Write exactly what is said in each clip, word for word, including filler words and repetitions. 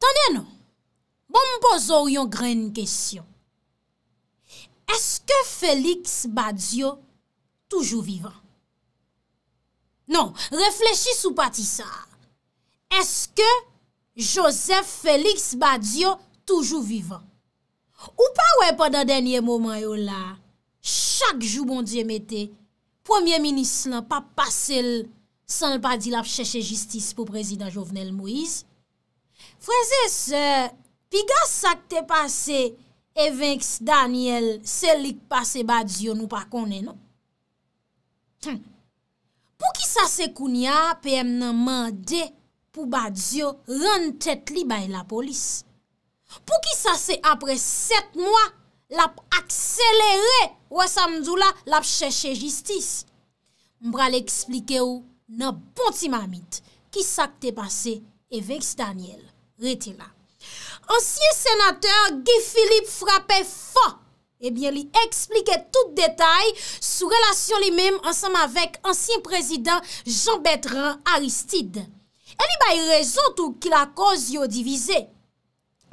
Tande non, bon m poze w yon grenn kesyon. Èske Félix Badio toujou vivan? Non, reflechi sou pati sa a. Èske Joseph Félix Badio toujou vivan? Ou pa wè pandan dènye moman yo la, chak jou Bondye mete, premye minis lan p ap pase l san l pa di l ap chèche jistis pou prezidan Jovenel Moïse? Frè e sè, piga sa k te pase Evens Daniel, se li k pase Badio, nou pa konnen non. Hmm. Poukisa se kounye a P M nan mande pou Badio rann tèt li bay lapolis? Poukisa se apre sèt mwa l ap akselere, wè sa m di w la, l ap chèche jistis? M pral eksplike w nan bon ti mamit kisa k te pase Evens Daniel. Rete la. Ansyen senatè Guy Philippe frape fò. Ebyen, li eksplike tout detay sou relasyon li menm ansanm avèk ansyen prezidan Jean Bertrand Aristide. E li bay rezon tou ki lakoz yo divize.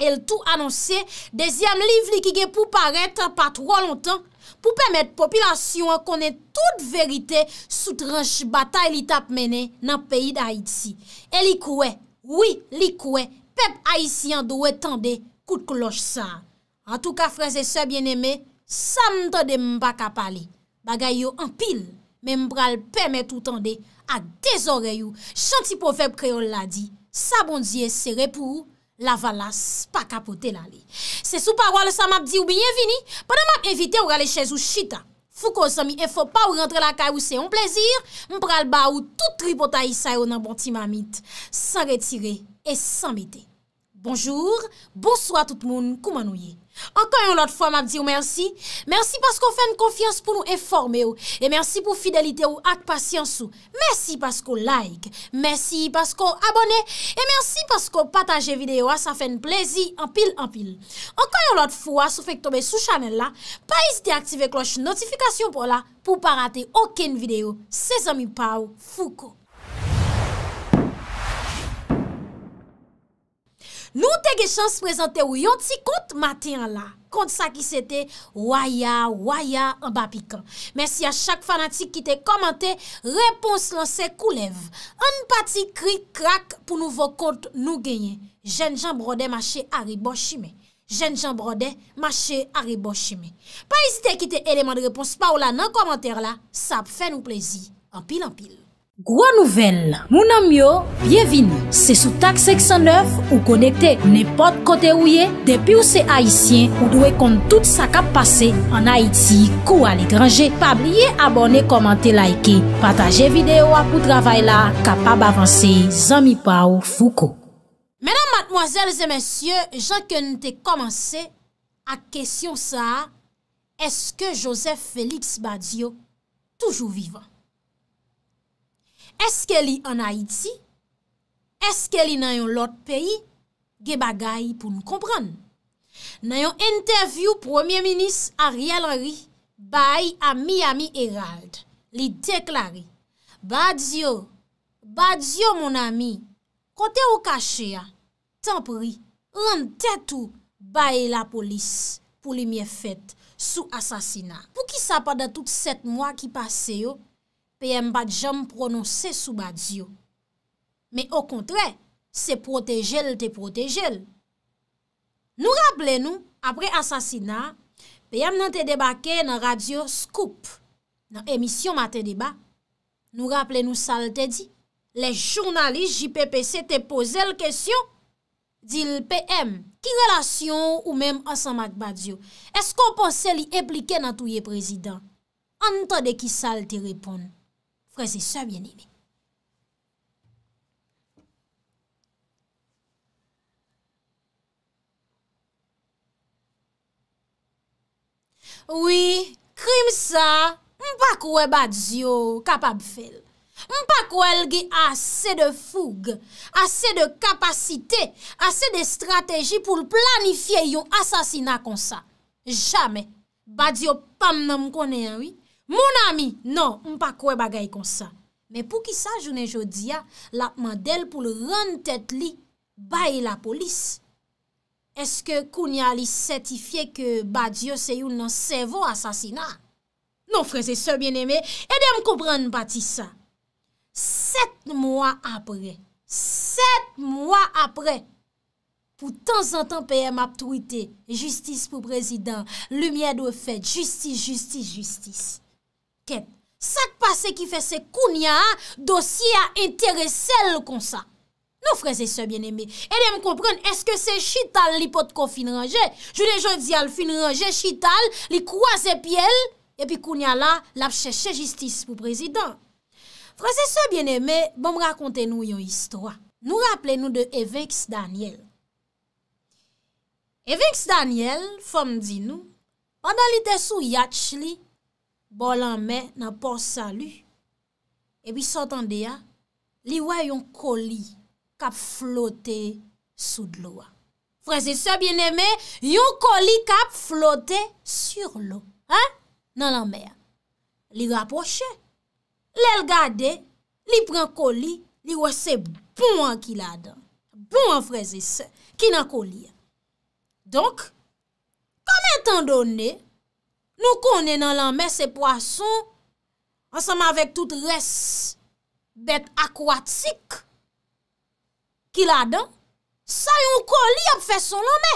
E l tou anonse dezyèm liv li ki gen pou parèt pa twò lontan pou pèmèt popilasyon an konnen tout verite sou tranch batay li t ap mennen nan peyi Dayiti. E li kwè, wi, li kwè, pèp ayisyen an dwe tande kout klòch sa a. Antouka, frè e sè byeneme, sa m tande m pa ka pale. Bagay yo anpil, men m pral pèmèt ou tande ak de zòrèy ou, jan ti pwovèb kreyòl la di, sa Bondye sere pou ou, lavalas pa ka pote l ale. Se sou pawòl sa m ap di w byenvini, pandan m ap envite w rale chèz ou chita. Fouco, zanmi enfo pa w, rantre lakay ou, se yon plezi, m pral ba ou tout tripotay sa yo nan bon ti mamit, san retire e san mete. Bonjou, bonswa tout moun, kouman nou ye? Ankò yon lòt fwa, m ap di w mèsi. Mèsi paske w fè n konfyans pou nou enfòme w. E mèsi pou fidelite w ak pasyans ou. Mèsi paske w like. Mèsi paske w abòne. E mèsi paske w pataje videyo a, sa fè n plezi anpil, anpil. Ankò yon lòt fwa, si w fenk tonbe sou chanèl la, pa ezite aktive klòch notifikasyon pa w la pou w pa rate okenn videyo. Se zanmi pa w, Fouco. Nou te gen chans prezante w yon ti kont maten an la. Kont sa ki se te Waya, Waya anba pikan. Mèsi a chak fanatik ki te kòmante, repons lan se koulèv. Ann pati krik krak pou nouvo kont nou genyen. Jènjan bwòdè mache arebò chimen. Jènjan bwòdè mache arebò chimen. Pa ezite kite eleman de repons pa w la nan kòmantè la, sa ap fè nou plezi anpil anpil. Gwo nouvèl, moun an m yo, byenvini. Se sou Tak senk san nèf ou konekte. Nenpòt kote ou ye, depi w se Ayisyen, ou dwe konn tout sa k ap pase ann Ayiti kou aletranje. Pa bliye abòne, kòmante, like, pataje videyo a pou travay la kapab avanse. Zanmi pa w, Fouco. Medam, madmwazèl e mesye, jan ke n te kòmanse ak kesyon sa a, èske Joseph Félix Badio toujou vivan? Èske li ann Ayiti? Èske li nan yon lòt peyi? Gen bagay pou n konprann. Nan yon entèvyou Premye Minis Ariel Henry bay a Miami Herald, li deklare, Badio, Badio, mon ami, kote w kache a, tanpri, rann tèt ou bay lapolis pou limyè fèt sou asasina. Poukisa pandan tout sèt mwa ki pase yo, P M pa t janm pwononse sou Badio? Men okontrè, se pwoteje l te pwoteje l. Nou raple nou, apre asasina a, P M nan te debake nan radyo Scoop, nan emisyon Maten Deba. Nou raple nou sa l te di. Lè jounalis J P P C te poze l kesyon, di l, P M, ki relasyon ou menm ansanm ak Badio? Èske w panse li enplike nan touye prezidan? Ann tande kisa l te reponn, frè e sè byeneme. Wi, krim sa, m pa kwè Badio kapab fè l. M pa kwè l gen ase de foug, ase de kapasite, ase de estrateji pou l planifye yon asasina konsa. Jamè. Badio pa m nan m konnen an wi. Mon ami, non, m pa kwè bagay konsa. Men poukisa jounen jodi a, l ap mande l pou l rann tèt li bay lapolis? Èske kounye a li sètifye ke Badio se youn nan sèvo asasina? Non, frè e sè byeneme, ede m konprann pati sa. Sèt mwa apre, sèt mwa apre, pou tanzantan P M ap twite, jistis pou prezidan, limyè dwe fèt, jistis, jistis, jistis. Kèt, sa k pase ki fè se kounye a dosye a enterese l konsa? Non, frè e sè byeneme, ede m konprann, èske se chita l li potko fin ranje? Jounen jodi a, l fin ranje chita l, li kwaze pye l, epi kounye a la, l ap chèche jistis pou prezidan. Frè e sè byeneme, ban m rakonte nou yon istwa. Nou raple nou de Evinx Daniel. Evinx Daniel, fò m di nou, pandan li te sou yatch li, bò lanmè nan Pò Sali, epi sa w tande a, li wè yon koli k ap flote sou dlo a. Frè e sè byeneme, yon koli k ap flote sur l'eau, hein, nan lanmè a. Li rapwoche. Lè l gade, li pran koli, li wè se bon an ki ladan. Bon an, frè e sè, ki nan koli a. Donk, kòm etandone, nou konnen nan lanmè se pwason, ansanm avèk tout rès bèt akwatik ki ladan, sa yon koli ap fè sou lanmè.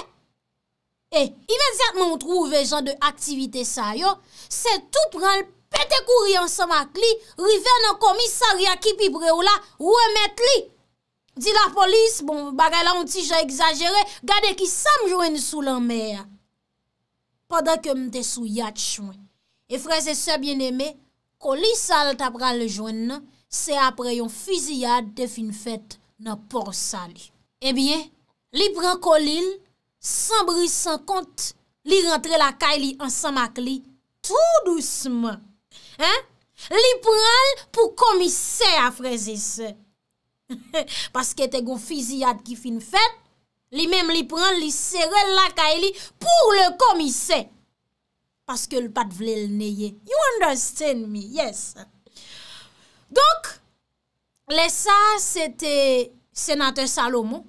E imedyatman ou twouve jan de aktivite sa yo, se tou pran l pete kouri ansanm ak li, rive nan komisarya ki pi pre w la, remèt li. Di lapolis, bon, bagay la yon ti jan egzajere, gade ki sa m jwenn sou lanmè a. Pandan ke m te sou yatch mwen. E frè e sè byeneme, koli sa l ta pral jwenn nan, se apre yon fiziyad te fin fèt nan Pò Sali. Ebyen, li pran koli l, san bri san kont, li rantre lakay li ansanm ak li, tou dousman. Hein? Li pran l pou komisè a, frè e sè. Paske te gon fiziyad ki fin fèt, li menm li pran l, li sere l lakay li pou le komisè. Paske l pa t vle l neye. You understand me? Yes. Donk, lè sa a, se te senatè Salomon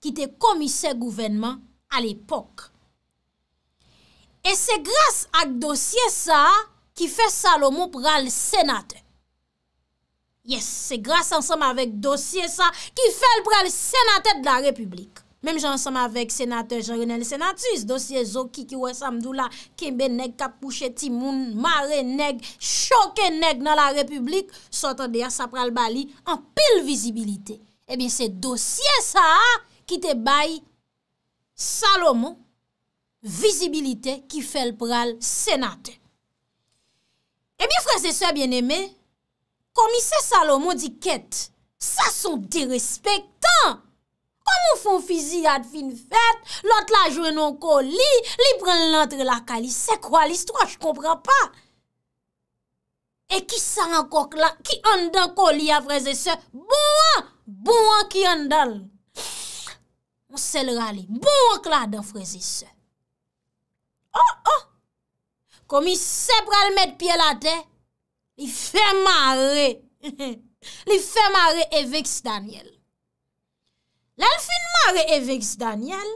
ki te komisè gouvènman alepòk. E se gras ak dosye sa a ki fè Salomon pral senatè. Yes, se gras ansanm avèk dosye sa ki fè l pral senatè de la Repiblik. Menm jan ansanm avèk senatè Jean Renel Senatus, dosye Zoki ki wè sa m di w la, kenbe nèg k ap kouche timoun, mare nèg, choke nèg nan la Repiblik, sa w tande a, sa pral ba li anpil vizibilite. Ebyen, se dosye sa a ki te bay Salomon vizibilite ki fè l pral senatè. Ebyen, frè e sè byeneme, komisè Salomon di kèt, sa se yon derespektan! Kòman w fè yon fiziyad fin fèt, lòt la jwenn yon koli, li pran l antre lakay li, c'est quoi l'histoire? Je comprends pas. E kisa ankò k la, ki anndan koli a, frè e sè? Bon an! Bon an ki anndan l. Yon sèl rale. Bon an k ladan, frè e sè. Oh, oh! Komisè pral met pye l atè. Li fè mare. Li fè mare Evinx Daniel. Lè l fin mare Evinx Daniel,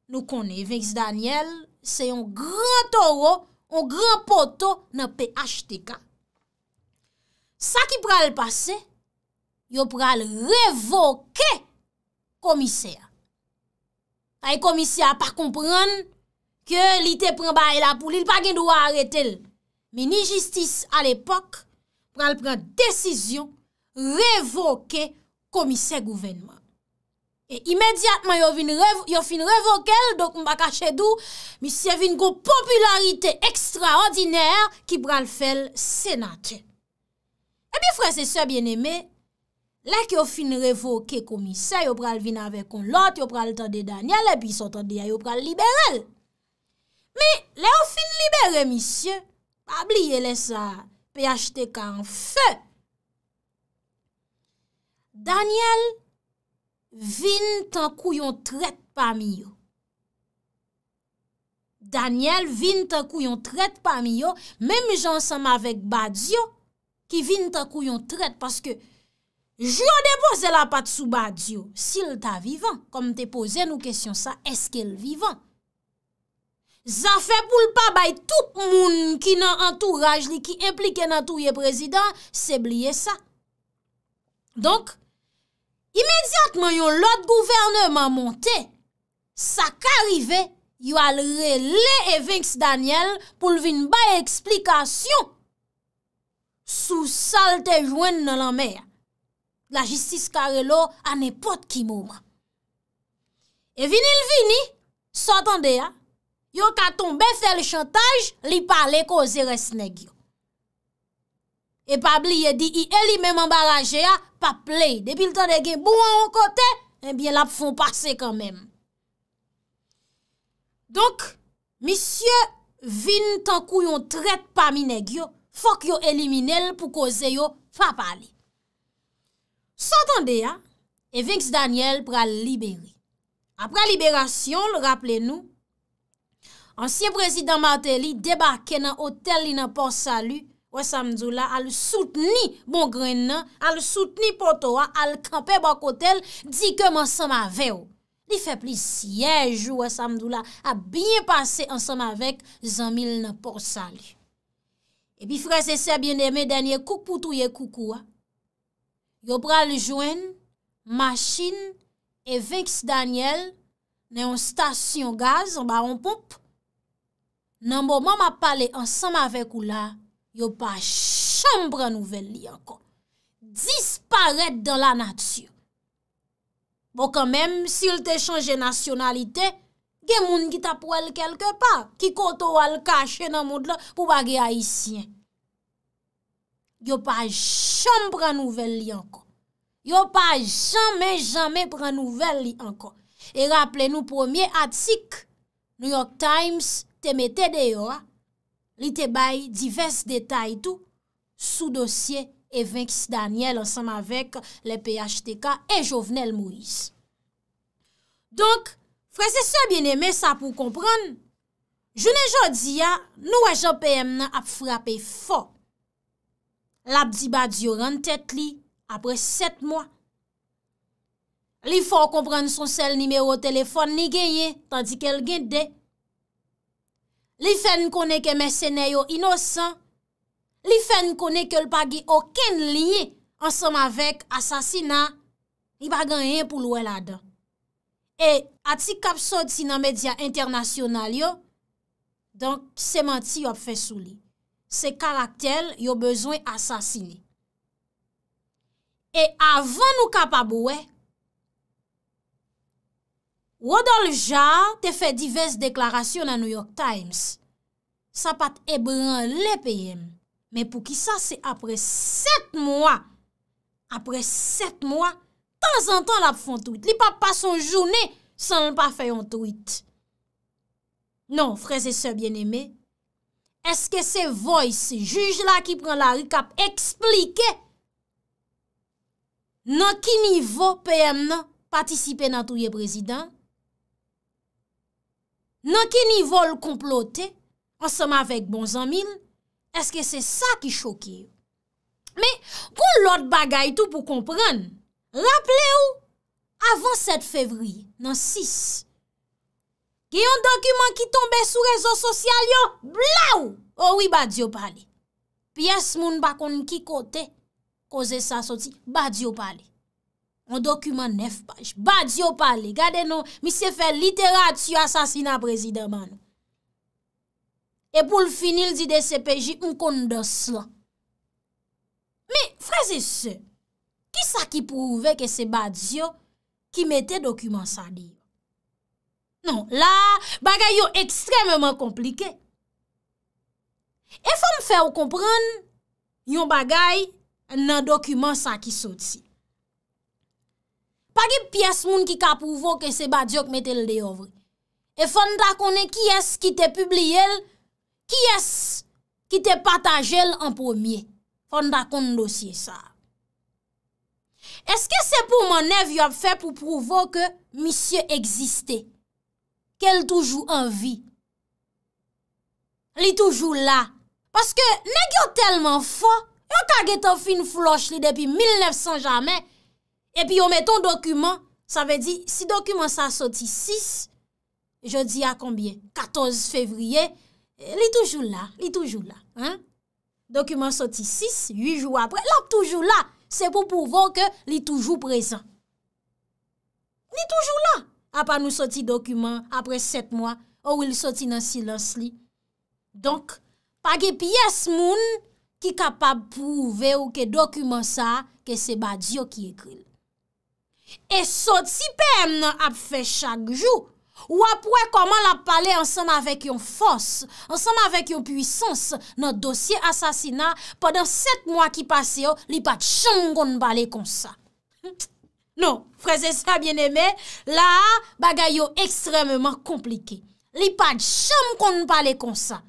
nou konnen Evinx Daniel se yon gran towo, yon gran poto nan P H T K. Sa ki pral pase, yo pral revoke komisè a. Ay, komisè a pa konprann ke li te pran bagay la pou li, li pa gen dwa arete l. Minis jistis alepòk pral pran desizyon revoke komisè gouvènman. E imedyatman yo vin rev-, yo fin revoke l, donk m pa kache di w, misye vin gon popilarite ekstraòdinè ki pral fè l senatè. Ebyen, frè e sè byeneme, lè ke yo fin revoke komisè, yo pral vin avèk yon lòt, yo pral tande Daniel, epi sa w tande a, yo pral libere l. Men, lè yo fin libere misye, pa bliye lè sa a, P H T K an fe. Daniel vin tankou yon trèt pami yo. Daniel vin tankou yon trèt pami yo, menm jan ansanm avèk Badio, ki vin tankou yon trèt, paske Jou yo depoze lapat sou Badio, si l ta vivan, kòm m te poze nou kesyon sa, èske l vivan? Zafè pou l pa bay tout moun ki nan antouraj li ki enplike nan touye prezidan, se bliye sa. Donk, imedyatman yon lòt gouvèneman monte, sa ka rive, yo al rele Evens Daniel pou l vin bay eksplikasyon sou sa l te jwenn nan lanmè a. Lajistis ka rele w a nenpòt ki moman. E vini l vini, sa w tande a, yo ka tonbe fè l chantaj, li pale koze rès nèg yo. E pa bliye D E A li menm anba raje a, p ap play. Depi l tande gen bou an yon kote, ebyen l ap fè w pase kanmenm. Donk, misye vin tankou yon trèt pami nèg yo, fòk yo elimine l pou koze yo pa pale. Sa w tande a, Evens Daniel pral libere. Apre liberasyon l, raple nou, ansyen prezidan Martelly debake nan otèl li nan Port Salut, wè sa m di w la, al soutni bon grenn nan, al soutni poto a, al kanpe bò kote l, di ke m ansanm avè w. Li fè plizyè jou, wè sa m di w la, ap byen pase ansanm avèk zanmi l nan Port Salut. Epi frè e sè byeneme, dènye kouk pou touye koukou a. Yo pral jwenn machin Evens Daniel nan yon stasyon gaz anba yon ponp. Nan moman m ap pale ansanm avèk ou la, yo pa janm pran nouvèl li ankò. Disparèt dans la nature. Bon, kanmenm, si l te chanje nasyonalite, gen moun ki t ap wè l kèlkepa, ki kote w al kache nan mond lan pou pa gen Ayisyen. Yo pa janm pran nouvèl li ankò. Yo pa janmen, janmen pran nouvèl li ankò. E raple nou premye atik New York Times te mete deyò a, li te bay divès detay tou sou dosye Evens Daniel ansanm avèk le P H T K e Jovenel Moïse. Donk, frè e sè byeneme, sa pou w konprann, jounen jodi a, nou wè jan P M nan ap frape fò. L ap di Badio rann tèt li apre sèt mwa. Li fè w konprann se yon sèl nimewo telefòn li genyen, tandike l gen de. Li fè n konnen ke mèsenè yo inosan. Li fè n konnen ke l pa gen okenn lyen ansanm avèk asasina. Li pa gen anyen pou l wè ladan. E atik k ap soti nan medya entènasyonal yo, donk, se manti y ap fè sou li. Se karaktè l yo bezwen asasinen. E avan nou kapab wè, Rodolphe Jaar te fè divès deklarasyon nan New York Times. Sa pa t ebranle P M. Men poukisa se apre sèt mwa, apre sèt mwa, tanzantan l ap fè yon tweet. Li p ap pase yon jounen san l pa fè yon tweet. Non, frè e sè byeneme, èske se Voice, jij la ki pran lari, k ap eksplike nan ki nivo P M nan patisipe nan touye prezidan? Nan ki nivo l konplote ansanm avèk bon zanmi l? Èske se sa ki choke yo? Men, gon lòt bagay tou pou konprann. Raple w, avan sèt fevriye, nan sis, gen yon dokiman ki tonbe sou rezo sosyal yo, blaw! O wi, Badio pale. Pyès moun pa konn ki kote koze sa soti, Badio pale. Yon dokiman nèf paj. Badio pale. Gade non, misye fè literati asasina prezidan ban nou. E pou l fini, l di D C P J, "M konn dans lan." Men, frè e sè, kisa ki pwouve ke se Badio ki mete dokiman sa deyò? Non, la, bagay yo ekstrèmeman konplike. E fò m fè w konprann yon bagay nan dokiman sa ki soti. Pa gen pyès moun ki ka pwouve w ke se Badio k mete l deyò vre. E fò n ta konnen kiyès ki te pibliye l, kiyès ki te pataje l an premye. Fò n ta konn dosye sa a. Èske se pou mannèv yo ap fè pou pwouve w ke misye egziste? Ke l toujou an vi? Li toujou la. Paske nèg yo tèlman fò, Yo ka gentan fin flòch li depi mil nèf san jamè, epi yo mete yon dokiman, sa vle di, si dokiman sa soti sis, jodi a konbyen? Katòz fevriye, li toujou la, li toujou la, hein? Dokiman soti sis, uit jou apre, l ap toujou la. Se pou pwouve w ke li toujou prezan. Li toujou la. Apa nou soti dokiman apre sèt mwa, o wi, l soti nan silans li. Donk, pa gen pyès moun ki kapab pwouve w ke dokiman sa a, ke se Badio ki ekri l. E soti P M nan ap fè chak jou, w ap wè kòman l ap pale ansanm avèk yon fòs, ansanm avèk yon pwisans nan dosye asasina pandan sèt mwa ki pase yo, li pa t janm konn pale konsa. Non, frè e sè byeneme, la a, bagay yo ekstrèmeman konplike. Li pa t janm konn pale konsa.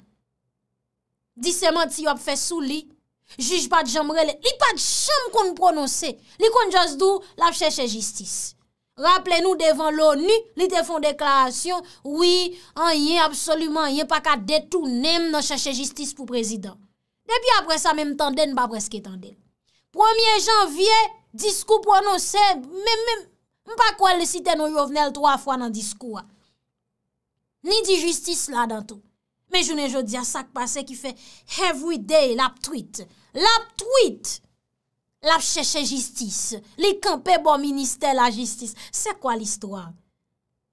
Di se manti yo ap fè sou li. Jij pa t janm rele. Li pa t janm konn pwononse. Li konn just di w l ap chèche jistis. Raple nou devan l'ONU, li te fè yon deklarasyon, wi, anyen, absoliman anyen pa ka detounen m nan chèche jistis pou prezidan. Depi apre sa, menm tande n pa prèske tande l. Premye janvye, diskou pwononse, menm, menm, m pa kwè l site non Jovenel twa fwa nan diskou a. Ni di jistis ladan tou. Men jounen jodi a, sa k pase ki fè everyday l ap tweet, l ap tweet, l ap chèche jistis, li kanpe bò ministè lajistis. C'est quoi l'histoire?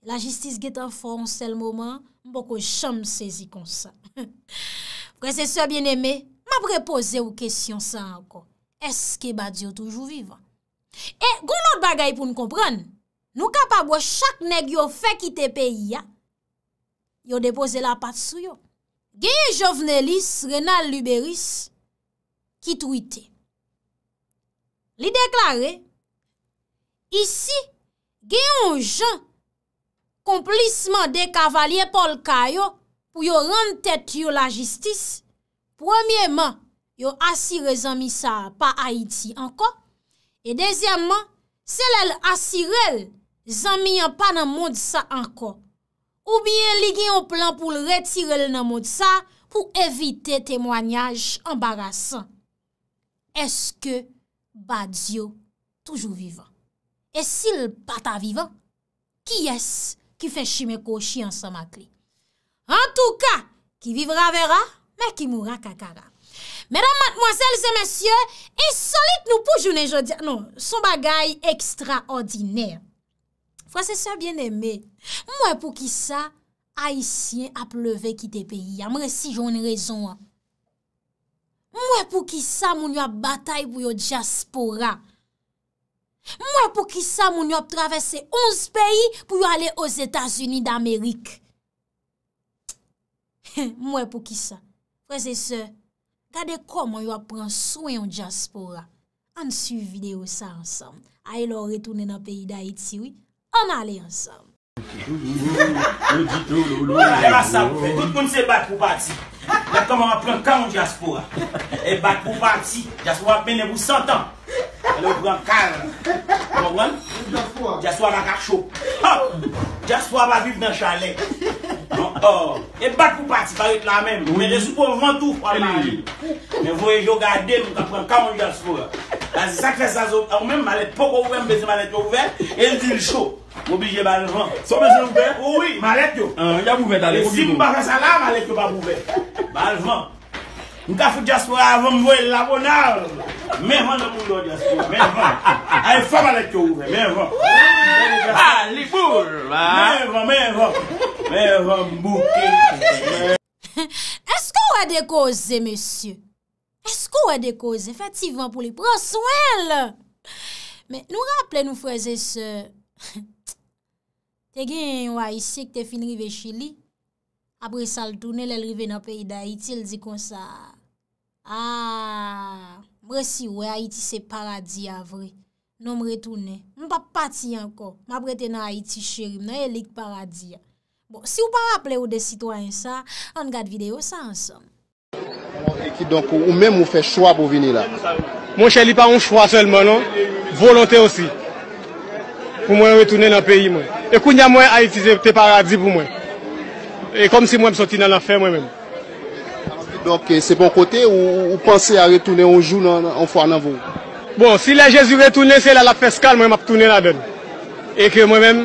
Lajistis gentan fò yon sèl moman, m poko janm sezi konsa. Frè e sè byeneme, m ap repoze w kesyon sa a ankò. Èske Badio toujou vivan? E gon lòt bagay pou n konprann. Nou kapab wè chak nèg yo fè kite peyi a, yo depoze lapat sou yo. Genyen Jovenelis Renald Luberice ki twite. Li deklare, isi, gen yon jan konplis mande kavalye pòlka yo pou yo rann tèt yo lajistis, premyeman, yo asire zanmi sa a pa Ayiti ankò, e dezyèmman, se lè l asire l zanmi an pa nan mond sa ankò, oubyen li gen yon plan pou l retire l nan mond sa pou evite temwanyaj anbarasan. Èske Badio toujou vivan? E si l pa ta vivan, kiyès ki fè chimen kwochi ansanm ak li? Antouka, qui vivra verra, mais qui mourra kakara. Medam, madmwazèl e mesye, ensolit nou pou jounen jodi a. Non, s on bagay ekstraòdinè. Frè e sè byeneme, m wè poukisa Ayisyen ap leve kite peyi a. M resi jwenn rezon an. M wè poukisa moun yo ap batay pou yo dyaspora. M wè poukisa moun yo ap travèse onz peyi pou yo ale Ozetazini Damerik. M wè poukisa. Frè e sè, gade kòman yo ap pran swen yon dyaspora. Ann swiv videyo sa ansanm. Ay lè w retounen nan peyi Dayiti, wi. Ann ale ansanm. Yo di tou loulou. Lè sa ap fè, tout moun se bat pou pati. Gad kòman w ap pran ka yon dyaspora. E bat pou pati. Dyaspora ap mennen pou san tan. Lè w pran ka l. Ou konprann? Dyaspora pa ka cho. Ha! Dyaspora pa viv nan chalè. Non, oh. E bat pou pati, pa ret la menm. Mete sou po vant ou, fwa l ale. Men voye je w gade moun k ap pran ka yon dyaspora. Sa se sa k fè sa, ou menm, malèt poko ouvè, m bezwen malèt yo ouvè, e l di l cho. M oblije ba l van. Sa w bezwen ouvè? Wi, malèt yo. Ah, y ap ouvè talè. E si m pa fè sa la, malèt yo p ap ouvè. Ba l van. M ka fout dyaspora a van, m voye l Labonal. Men van nan moun yo dyaspora, men van. Ay, fè malèt yo ouvè, men van. Ah, li boul, ah. Men van, men van. Men van, m bouke. Èske w wè de koze, mesye? Èske w wè de koze? Fè ti van pou li pran swen l. Men nou raple nou, frè e sè, te gen yon Ayisyen ki te fin rive Chili. Apre sa, l tounen, lè l rive nan peyi Dayiti, l di konsa, ah, m resi wè Ayiti se paradi a vre. Non, m retounen. M p ap pati ankò. M ap rete nan Ayiti cheri m nan, e li k paradi a. Bon, si w pa raple w de sitwayen sa, ann gad videyo sa ansanm. E kidonk, ou menm, ou fè chwa pou w vini la. Monchè, li pa yon chwa sèlman, non. Volonte osi. Pou mwen retounen nan peyi mwen. E kounye a, mwen, Ayiti se te paradi pou mwen. E kòmsi mwen, m soti nan lanfè, mwen menm. Donk, se pa yon kote ou, ou panse a retounen yon jou nan, nan, yon fwa nan vi w? Bon, si lè Jezi retounen, se la l ap fè eskal, mwen m ap tounen ladan l. E ke mwen menm,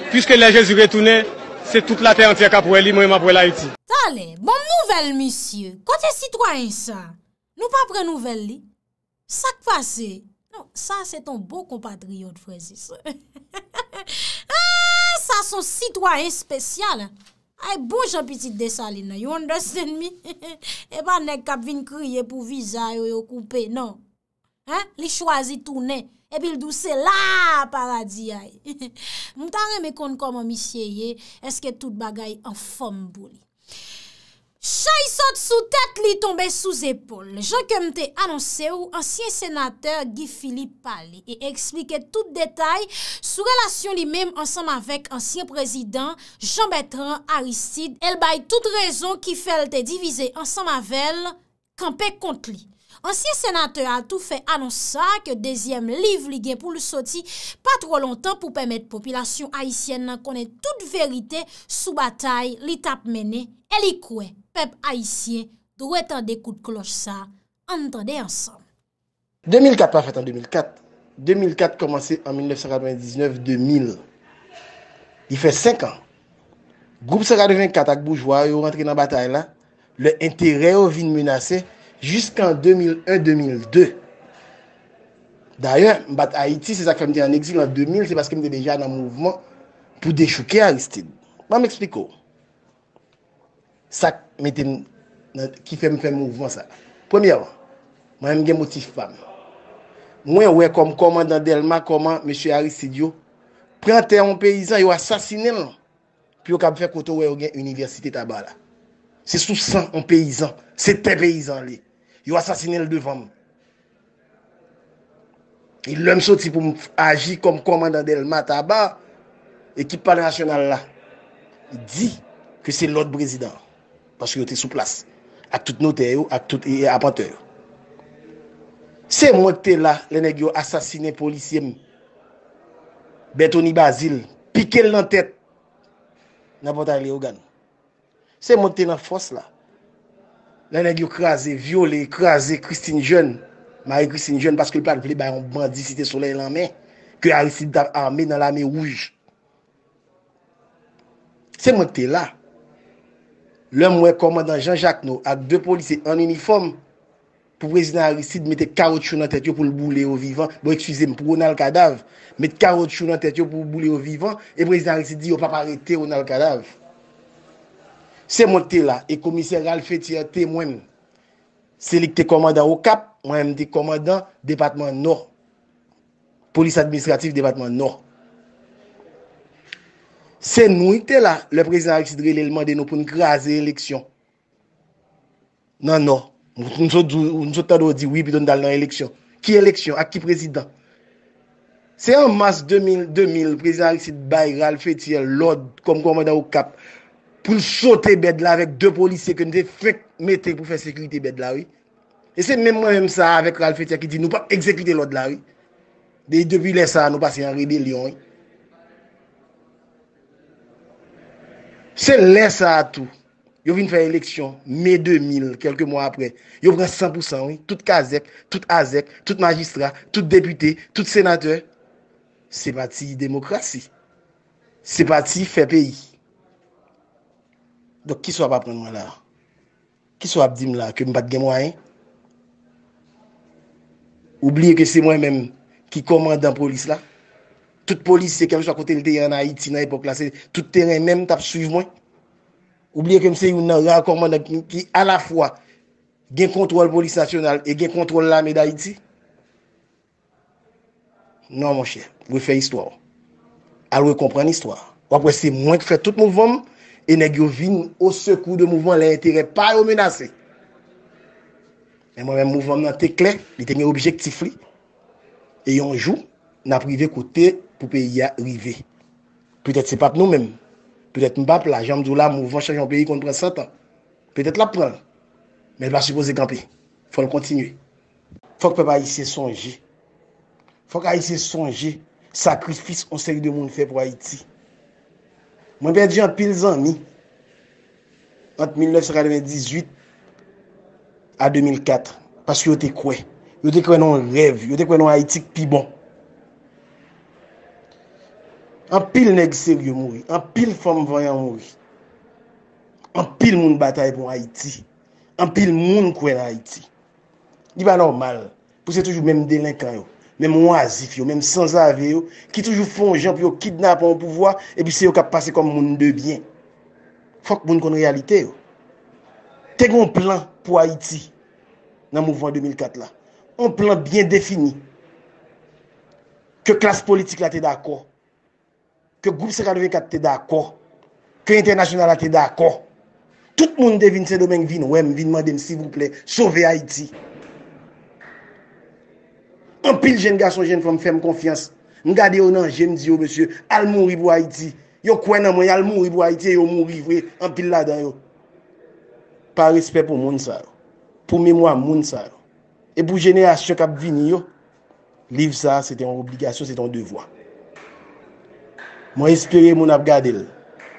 piske lè Jezi retounen, se tout latè antyè k ap wè li, mwen m ap wè l Ayiti. Talè, ban m nouvèl misye. Kote sitwayen sa? Nou pa pran nouvèl li? Sa k pase? Non, sa se t on bon konpatriyòt, frè e sè. Ah, sa se on sitwayen espesyal. Ay, bon jan pitit Desalin nan, you understand me? E pa nèg k ap vin kriye pou viza yo, yo koupe, non. Hein? Li chwazi tounen, epi l di w se la paradi a ye. M ta renmen konn kòman misye ye, èske tout bagay anfòm pou li. Chay sot sou tèt li tonbe sou zepòl. Jan ke m te anonse w, ansyen senatè Guy Philippe pale e eksplike tout detay sou relasyon li menm ansanm avèk ansyen prezidan Jean Bertrand Aristide, e l bay tout rezon ki fè l te divize ansanm avè l, kanpe kont li. Ansyen senatè a tou fè anons sa ke dezyèm liv li gen pou l soti pa twò lontan pou pèmèt popilasyon ayisyèn nan konnen tout verite sou batay li t ap mennen e li kwè pèp ayisyen dwe tande kout klòch sa. Ann tande ansanm. De mil kat pa fèt an de mil kat. De mil kat kòmanse an mil nèf san katrevendiznèf de mil. Li fè senk an. Gwoup san katrevenkat ak boujwa yo rantre nan batay la, lè enterè yo vin menase jiska an de mil en de mil de. Dayè, m pa t Ayiti, se sa k fè m te ann egzil an de mil, se paske m te deja nan mouvman pou dechouke Aristide. Ban m eksplike w. Sa k mete m nan, ki fè m fè mouvman sa. Premyèman, mwen menm gen motif pa m. Mwen wè kòm kòmandan Dèlma kòman mesye Aristide yo pran tè yon peyizan, yo asasinen l pou yo kab fè kote w wè yo gen inivèsite Taba la. Se sou san yon peyizan, se tè peyizan li. Yo asasinen l devan m. E lè m soti pou m aji kòm kòmandan Dèlma Taba, ekip Palè Nasyonal la di ke se lòd prezidan an, paske yo te sou plas, ak tout notè yo, ak tout, e, apantè yo. Se mwen ki te la lè nèg yo asasinen polisye m, Berthony Bazile, pike l nan tèt nan Pòtay Leyogàn. Se mwen ki te nan fòs la. Lè nèg yo kraze, vyole, kraze Christine Jeune, Marie Christine Jeune, paske l pa t vle bay yon bandi Site Solèy lanmen, ke Aristide t ap ame nan Lame Wouj. Se mwen ki te la. Lè m wè kòmandan Jean Jacquenot ak de polisye an inifòm, pou prezidan Aristide mete kawotchou nan tèt yo pou l boule yo vivan. Bon, eskize m, pou Ronald Kadav, met kawotchou nan tèt yo pou boule yo vivan, e prezidan Aristide di yo p ap arete Ronald Kadav. Se mwen ki te la, e komisè Ralph Féthière temwen m. Se li ki te kòmandan Okap, mwen menm m te kòmandan depatman Nò. Polis administratif depatman Nò. Se nou ki te la, lè prezidan Aristide rele l mande nou pou n kraze eleksyon nan Nò. Nou sot di, nou sot tande w di wi, pito n t al nan eleksyon. Ki eleksyon? Ak ki prezidan? Se an mas de mil, de mil, prezidan Aristide bay Ralph Féthière lòd kòm kòmandan Okap pou l sote bèd la avèk de polisye ke n te fenk mete pou fè sekirite bèd la, wi. E se menm mwen menm sa a avèk Ralph Féthière ki di nou p ap egzekite lòd la, wi. De, depi lè sa a, nou pase an rebelyon, wi. Se lè sa a tou, yo vin fè eleksyon, me de mil, kèlke mwa apre. Yo pran san pou san, wi. Tout kazèk, tout azèk, tout majistra, tout depite, tout senatè. Se pati demokrasi. Se pati fè peyi. Donk, kisa w ap aprann mwen la a? Kisa w ap di m la, ke m pa t gen mwayen? Ou bliye ke se mwen menm ki kòmandan polis la? Tout polisye, kèlkeswa kote l te ye ann Ayiti nan epòk la, se tout teren men m t ap swiv mwen? Ou bliye ke m se youn nan ra kòmandan ki, ki alafwa gen kontwòl polis nasyonal e gen kontwòl lame Dayiti? Non, monchè, refè istwa w. Al rekonprann istwa. W ap wè se mwen k fè tout mouvman m, e nèg yo vin o sekou de mouvman lè enterè pa yo menase. Men mwen menm, mouvman m nan te klè, li te gen objektif li. E yon jou, n ap rive kote pou peyi a rive. Petèt se p ap nou menm. Petèt m p ap la. Jan m di w la, mouvman chanje yon peyi konn pran san tan. Petèt l ap pran l. Men l pa sipoze kanpe. Fò l kontinye. Fòk pèp ayisyen sonje. Fòk ayisyen sonje sakrifis yon seri de moun fè pou Ayiti. Mwen pèdi anpil zanmi ant mil nèf san katrevendizuit a de mil kat, paske yo te kwè. Yo te kwè nan yon rèv, yo te kwè nan yon Ayiti k pi bon. Anpil nèg serye mouri, anpil fanm vanyan mouri. Anpil moun batay pou Ayiti. Anpil moun kwè nan Ayiti. Li pa nòmal pou se toujou menm delenkan yo, menm wazif yo, menm sanzave yo, ki toujou fè yon jan pou yo kidnape yon pouvwa, epi se yo k ap pase kòm moun de byen. Fòk moun konn reyalite yo. Te gen yon plan pou Ayiti nan mouvman de mil kat la. Yon plan byen defini. Ke klas politik la te dakò. Ke gwoup san katrevenkat te dakò. Ke entènasyonal la te dakò. Tout moun te vin Sendomeng vin wè m, vin mande m, silvouplè, sove Ayiti. Anpil jèn gason, jèn fanm fè m konfyans. M gade yo nan je, m di yo, mesye, al mouri pou Ayiti. Yo kwè nan mwen, y al mouri pou Ayiti, e yo mouri vre, anpil ladan yo. Pa respè pou moun sa yo. Pou memwa moun sa yo. E pou jenerasyon k ap vini yo, liv sa a, se te yon obligasyon, se te yon devwa. Mwen espere moun ap gade l.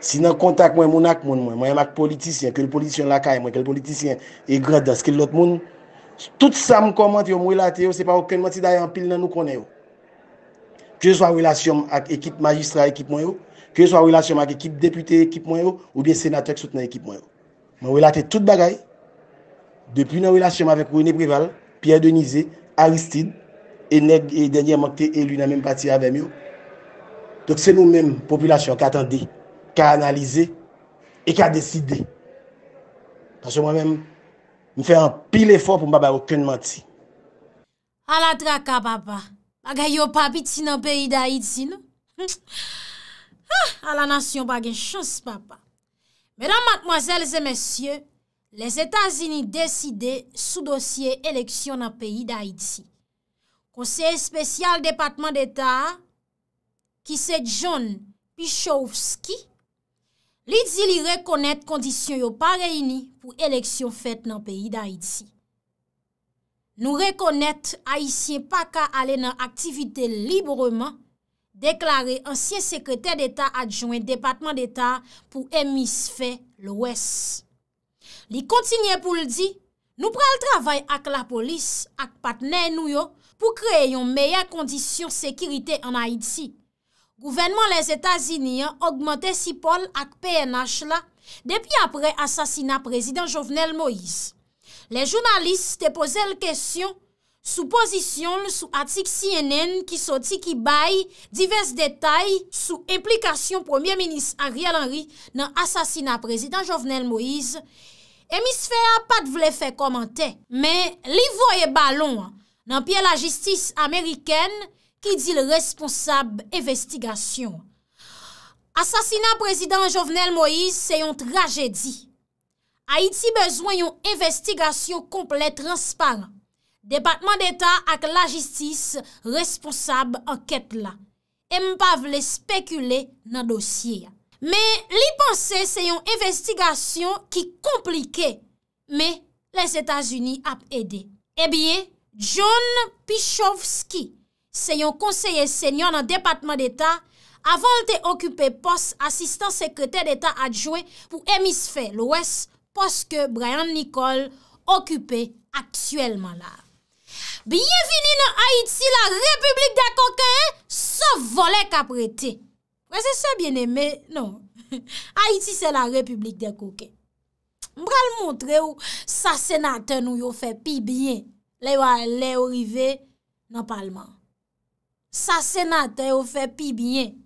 Si nan kontak mwen, moun ak moun mwen, mwen menm ak politisyen, ke l politisyen lakay mwen, ke l politisyen e Grandans, ke l lòt moun, tout sa m kòmante yo, m relate yo, se pa okenn manti, dayè anpil nan nou konnen yo. Keseswa relasyon m ak ekip majistra ekip mwen yo, keseswa relasyon m ak ekip depite ekip mwen yo, oubyen senatè k sot nan ekip mwen yo. Mwen relate tout bagay, depi nan relasyon m avèk René Préval, Pierre Denizé, Aristide, e nèg e dènyèman ki te eli nan menm pati avè m yo. Donk se nou menm, popilasyon, ka tande, ka analize e ka deside. Paske mwen menm, m fè anpil efò pou m pa bay okenn manti. Ala traka, papa. Bagay yo pa piti nan peyi Dayiti, non. Ah, ala nasyon pa gen chans, papa. Medam, madmwazèl e mesye, Lèzetazini deside sou dosye eleksyon nan peyi Dayiti. Konseye espesyal Depatman Deta a, ki se John Pichowski, li di li rekonèt kondisyon yo pa reyini pou eleksyon fèt nan peyi Dayiti. Nou rekonèt Ayisyen pa ka ale nan aktivite libreman, deklare ansyen sekretè deta adjwen Depatman Deta pou Emisfè Lwès. Li kontinye pou l di, nou pral travay ak lapolis ak patnè nou yo pou kreye yon meyè kondisyon sekirite ann Ayiti. Gouvènman Lèzetazini an ogmante sipò l ak P N H la depi apre asasina Prezidan Jovenel Moïse. Lè jounalis te poze l kesyon sou pozisyon l sou atik C N N ki soti ki bay divès detay sou enplikasyon Premye Minis Ariel Henry nan asasina Prezidan Jovenel Moïse, Emisfè a pa t vle fè kòmantè, men li voye balon an nan pye lajistis amerikèn ki di l responsab envestigasyon an. Asasina Prezidan Jovenel Moïse se yon trajedi. Ayiti bezwen yon envestigasyon konplè, transparan. Depatman Deta ak lajistis responsab ankèt la. E m pa vle spekile nan dosye a. Men li panse se yon envestigasyon ki konplike, men Lèzetazini ap ede. Ebyen, John Pichowski se yon konseye senyò nan Depatman Deta avan l te okipe pòs Asistan Sekretè Deta Adjwen pou Emisfè Lwès, pòs ke Brian Nicole okipe aktyèlman la. Byenvini nan Ayiti, la Repiblik dè koken, sòf vòlè k ap rete. Frè e sè byeneme, non. Ayiti se la Repiblik dè koken. M pral montre w sa senatè nou yo fè pi byen lè yo, lè yo rive nan palman. Sa senatè yo fè pi byen.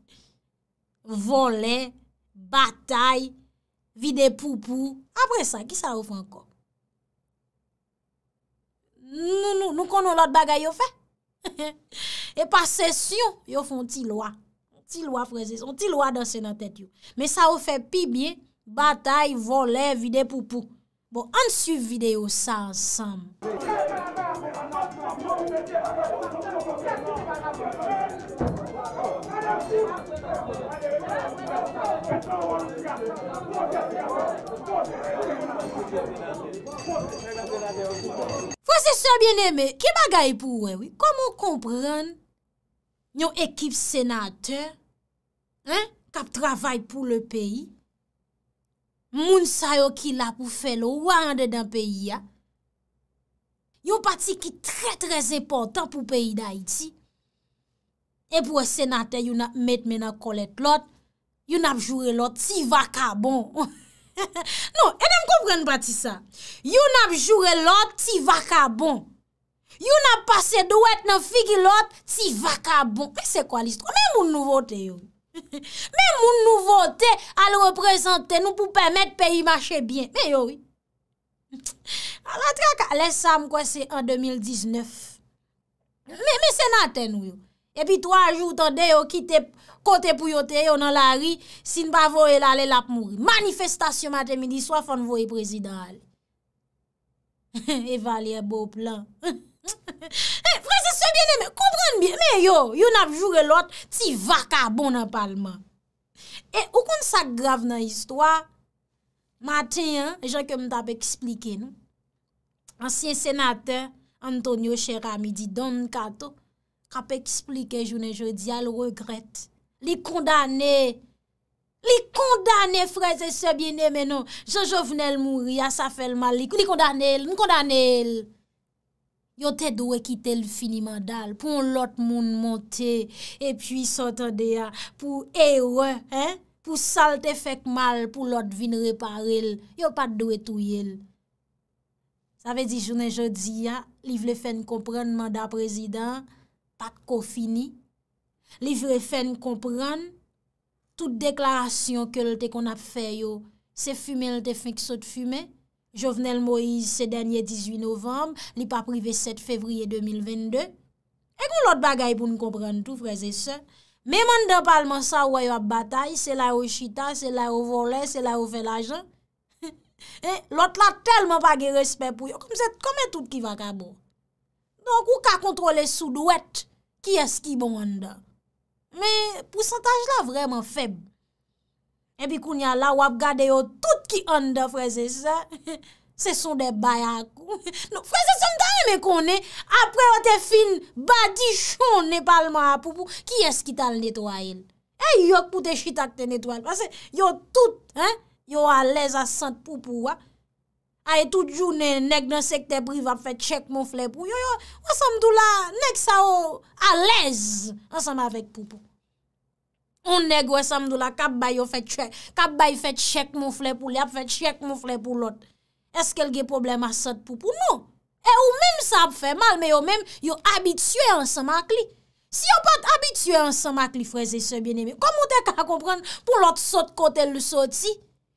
Vòlè, batay, vide poupou. Apre sa, kisa yo fè ankò? Nou, nou, nou konn yon lòt bagay yo fè? E pa sesyon, yo fè yon ti lwa. Yon ti lwa, frè e sè, yon ti lwa danse nan tèt yo. Men sa yo fè pi byen, batay, vòlè, vide poupou. Bon, ann swiv videyo sa ansanm. Frè e sè byeneme, ki bagay pou w wè, wi? Kòman w konprann yon ekip senatè, en, k ap travay pou le peyi? Moun sa yo ki la pou fè lwa andedan peyi a, Yon pati ki trè, trè enpòtan pou peyi Dayiti. Epi w wè senatè youn ap met men nan kòlèt lòt, youn ap joure lòt, ti vakabon. Non, ede m konprann pati sa. Youn ap joure lòt, ti vakabon. Youn ap pase dwèt nan figi lòt, ti vakabon. Men se kwa listwa? Men moun nou vote yo. Men moun nou vote al reprezante nou pou pèmèt peyi mache byen. Men yo wi. Ala traka, lè sa m kwè se an de mil diznèf. Men, men senatè nou yo. Epi twa jou, tande yo kite kote pou yo te ye, yo nan lari, si n pa voye l ale, l ap mouri. Manifestasyon maten, midi, swa, fò n voye prezidan ale. Evalyè Boplan. Eh, frè e sè byeneme, konprann byen. Men yo, youn ap joure lòt, ti vakabon nan palman. E ou konn sa k grav nan istwa? Maten an, jan ke m t ap eksplike nou, ansyen senatè Antonio Cheramy di Don Kato, k ap eksplike jounen jodi a, l regrèt. Li kondane, li kondane frè e sè byeneme nou. Jan Jovenel mouri a, sa fè l mal. Li, li kondane l, m kondane l. Yo te dwe kite l fini manda l pou yon lòt moun monte epi sa w tande a, pou erè, en, pou sa l te fè k mal, pou lòt vin repare l. Yo pa t dwe touye l. Sa vle di jounen jodi a, li vle fè n konprann manda prezidan an pa t ko fini. Li vle fè n konprann tout deklarasyon ke l te konn ap fè yo, se fimen l te fenk sot fimen. Jovenel Moïse, se dènye dizuit novanm, li p ap rive sèt fevriye de mil vennde. E gon lòt bagay pou n konprann tou, frè e sè. Menm anndan palman sa, ou wè yo ap batay, se la yo chita, se la yo vòlè, se la yo fè lajan. E, lòt la tèlman pa gen respè pou yo. Kòm se, kòm e tout ki vakabon. Donk, ou ka kontwole sou dwèt kiyès ki bon anndan. Men, pousantaj la vrèman fèb. Epi kounye a la, w ap gade yo tout ki anndan, frè e sè. Se son de bayakou. Non, frè e sè, m ta renmen konnen, apre yo te fin badichonnen palman a poupou, kiyès ki t al netwaye l? E yo k pou te chita k te netwaye l. Paske yo tout, en, yo alèz a sant poupou a. Ay, tout jounen, nèg nan sektè prive ap fè tchèk monflè pou yo, yo, wè sa m di w la, nèg sa yo alèz ansanm avèk poupou. On nèg, wè sa m di w la, k ap bay yo fè tchèk, k ap bay fè tchèk monflè pou li, ap fè tchèk monflè pou lòt. Èske l gen pwoblèm a sant poupou? Non. E ou menm sa ap fè mal, men yo menm, yo abitye ansanm ak li. Si yo pa t abitye ansanm ak li, frè e sè byeneme, kòman w te ka konprann pou lòt sot kote l soti?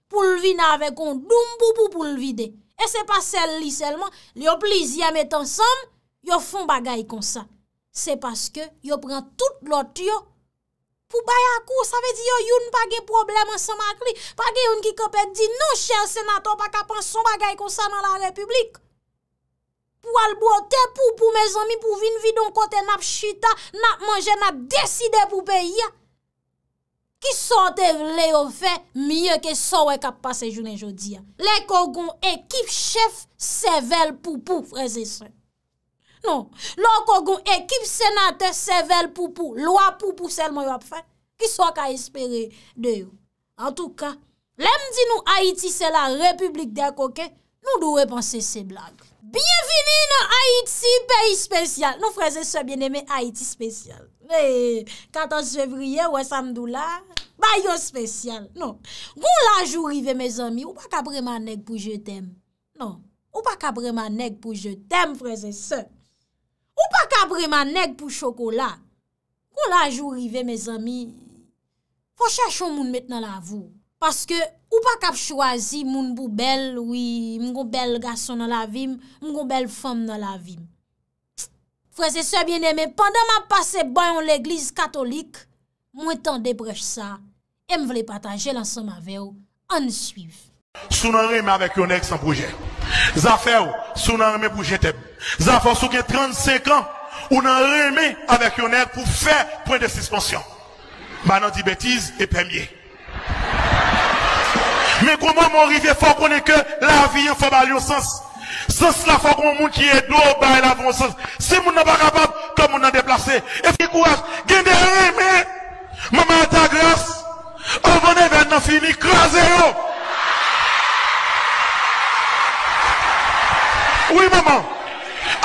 Pou l vin avèk yon doum poupou pou l vide. E se pa sèl li sèlman, li yo plizyè met ansanm, yo fè yon bagay konsa. Se paske yo pran tout lòt yo pou bayakou. Sa vle di yo youn pa gen pwoblèm ansanm ak li. Pa gen youn ki kanpe k di, "Non, chè senatè, w pa ka panse yon bagay konsa nan larepiblik." Pou al bwote poupou, mezanmi, pou vin vide yon kote n ap chita, n ap manje, n ap deside pou peyi a. Kisa w te vle yo fè mye ke sa w wè k ap pase jounen jodi a? Lè ke w gon ekip chèf sèvèl poupou, frè e sè. Non, lè w gon ekip senatè sèvèl poupou, lwa poupou sèlman yo ap fè. Kisa w ka espere de yo? Antouka, lè m di nou Ayiti se la République des coquins, nou dwe panse se blag. Byenvini nan Ayiti, peyi espesyal. Non, frè e sè byeneme, Ayiti espesyal. Hey, katòz fevriye, wè sa m di w la, bay yo espesyal. Non. Gon laj ou rive, mezanmi, ou pa ka premen nèg pou je t'aime. Non. Ou pa ka premen nèg pou je t'aime, frè e sè. Ou pa ka premen nèg pou chokola. Gon laj ou rive, mezanmi, fò chèche yon moun met nan lavi w. Paske ou pa ka ap chwazi moun pou bèl, wi, m gon bèl gason nan lavi m, m gon bèl fanm nan lavi m. Frè e sè byeneme, pandan m ap pase bò yon legliz katolik, mwen tande prèch sa, e m vle pataje l ansanm avè w. Ann swiv. Si w nan renmen avèk yon nèg san pwojè, zafè w, si w nan renmen pou je t'aime. Zafè w, si w gen trannsenk an, ou nan renmen avèk yon nèg pou fè pwen de sispansyon. M pa nan di betiz e pèmye. Men gon moman w rive, fò w konnen ke lavi an, fò w ba l yon sans. Sans la, fò gon moun ki ede w bay lavi yon sans. Si moun nan pa kapab, kè moun nan deplase. E fè kouraj, gen de renmen. Manman Altagras, anvan nevèn nan fini, kraze yo. Wi, manman.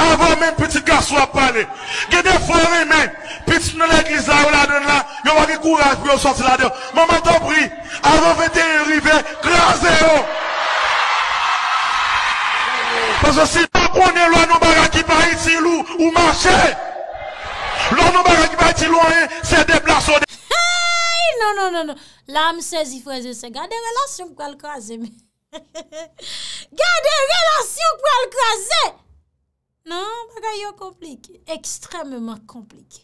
Avan menm pitit gason ap pale, gen de fwa renmen pitit nan legliz la, yo ladann la, yo pa gen kouraj pou yo sòti ladan. Manman, tanpri, avan venteyen rive, kraze yo. Paske si w pa konnen lwa nan bagay ki pa itil ou, ou mache. Lwa nan bagay ki pa itil ou anyen, se deplase w. Hey! Non, non, non, non. La, m sezi, frè e sè. Gade relasyon k pral kraze, men. Gade relasyon k pral kraze! Non, bagay yo konplike, ekstrèmeman konplike.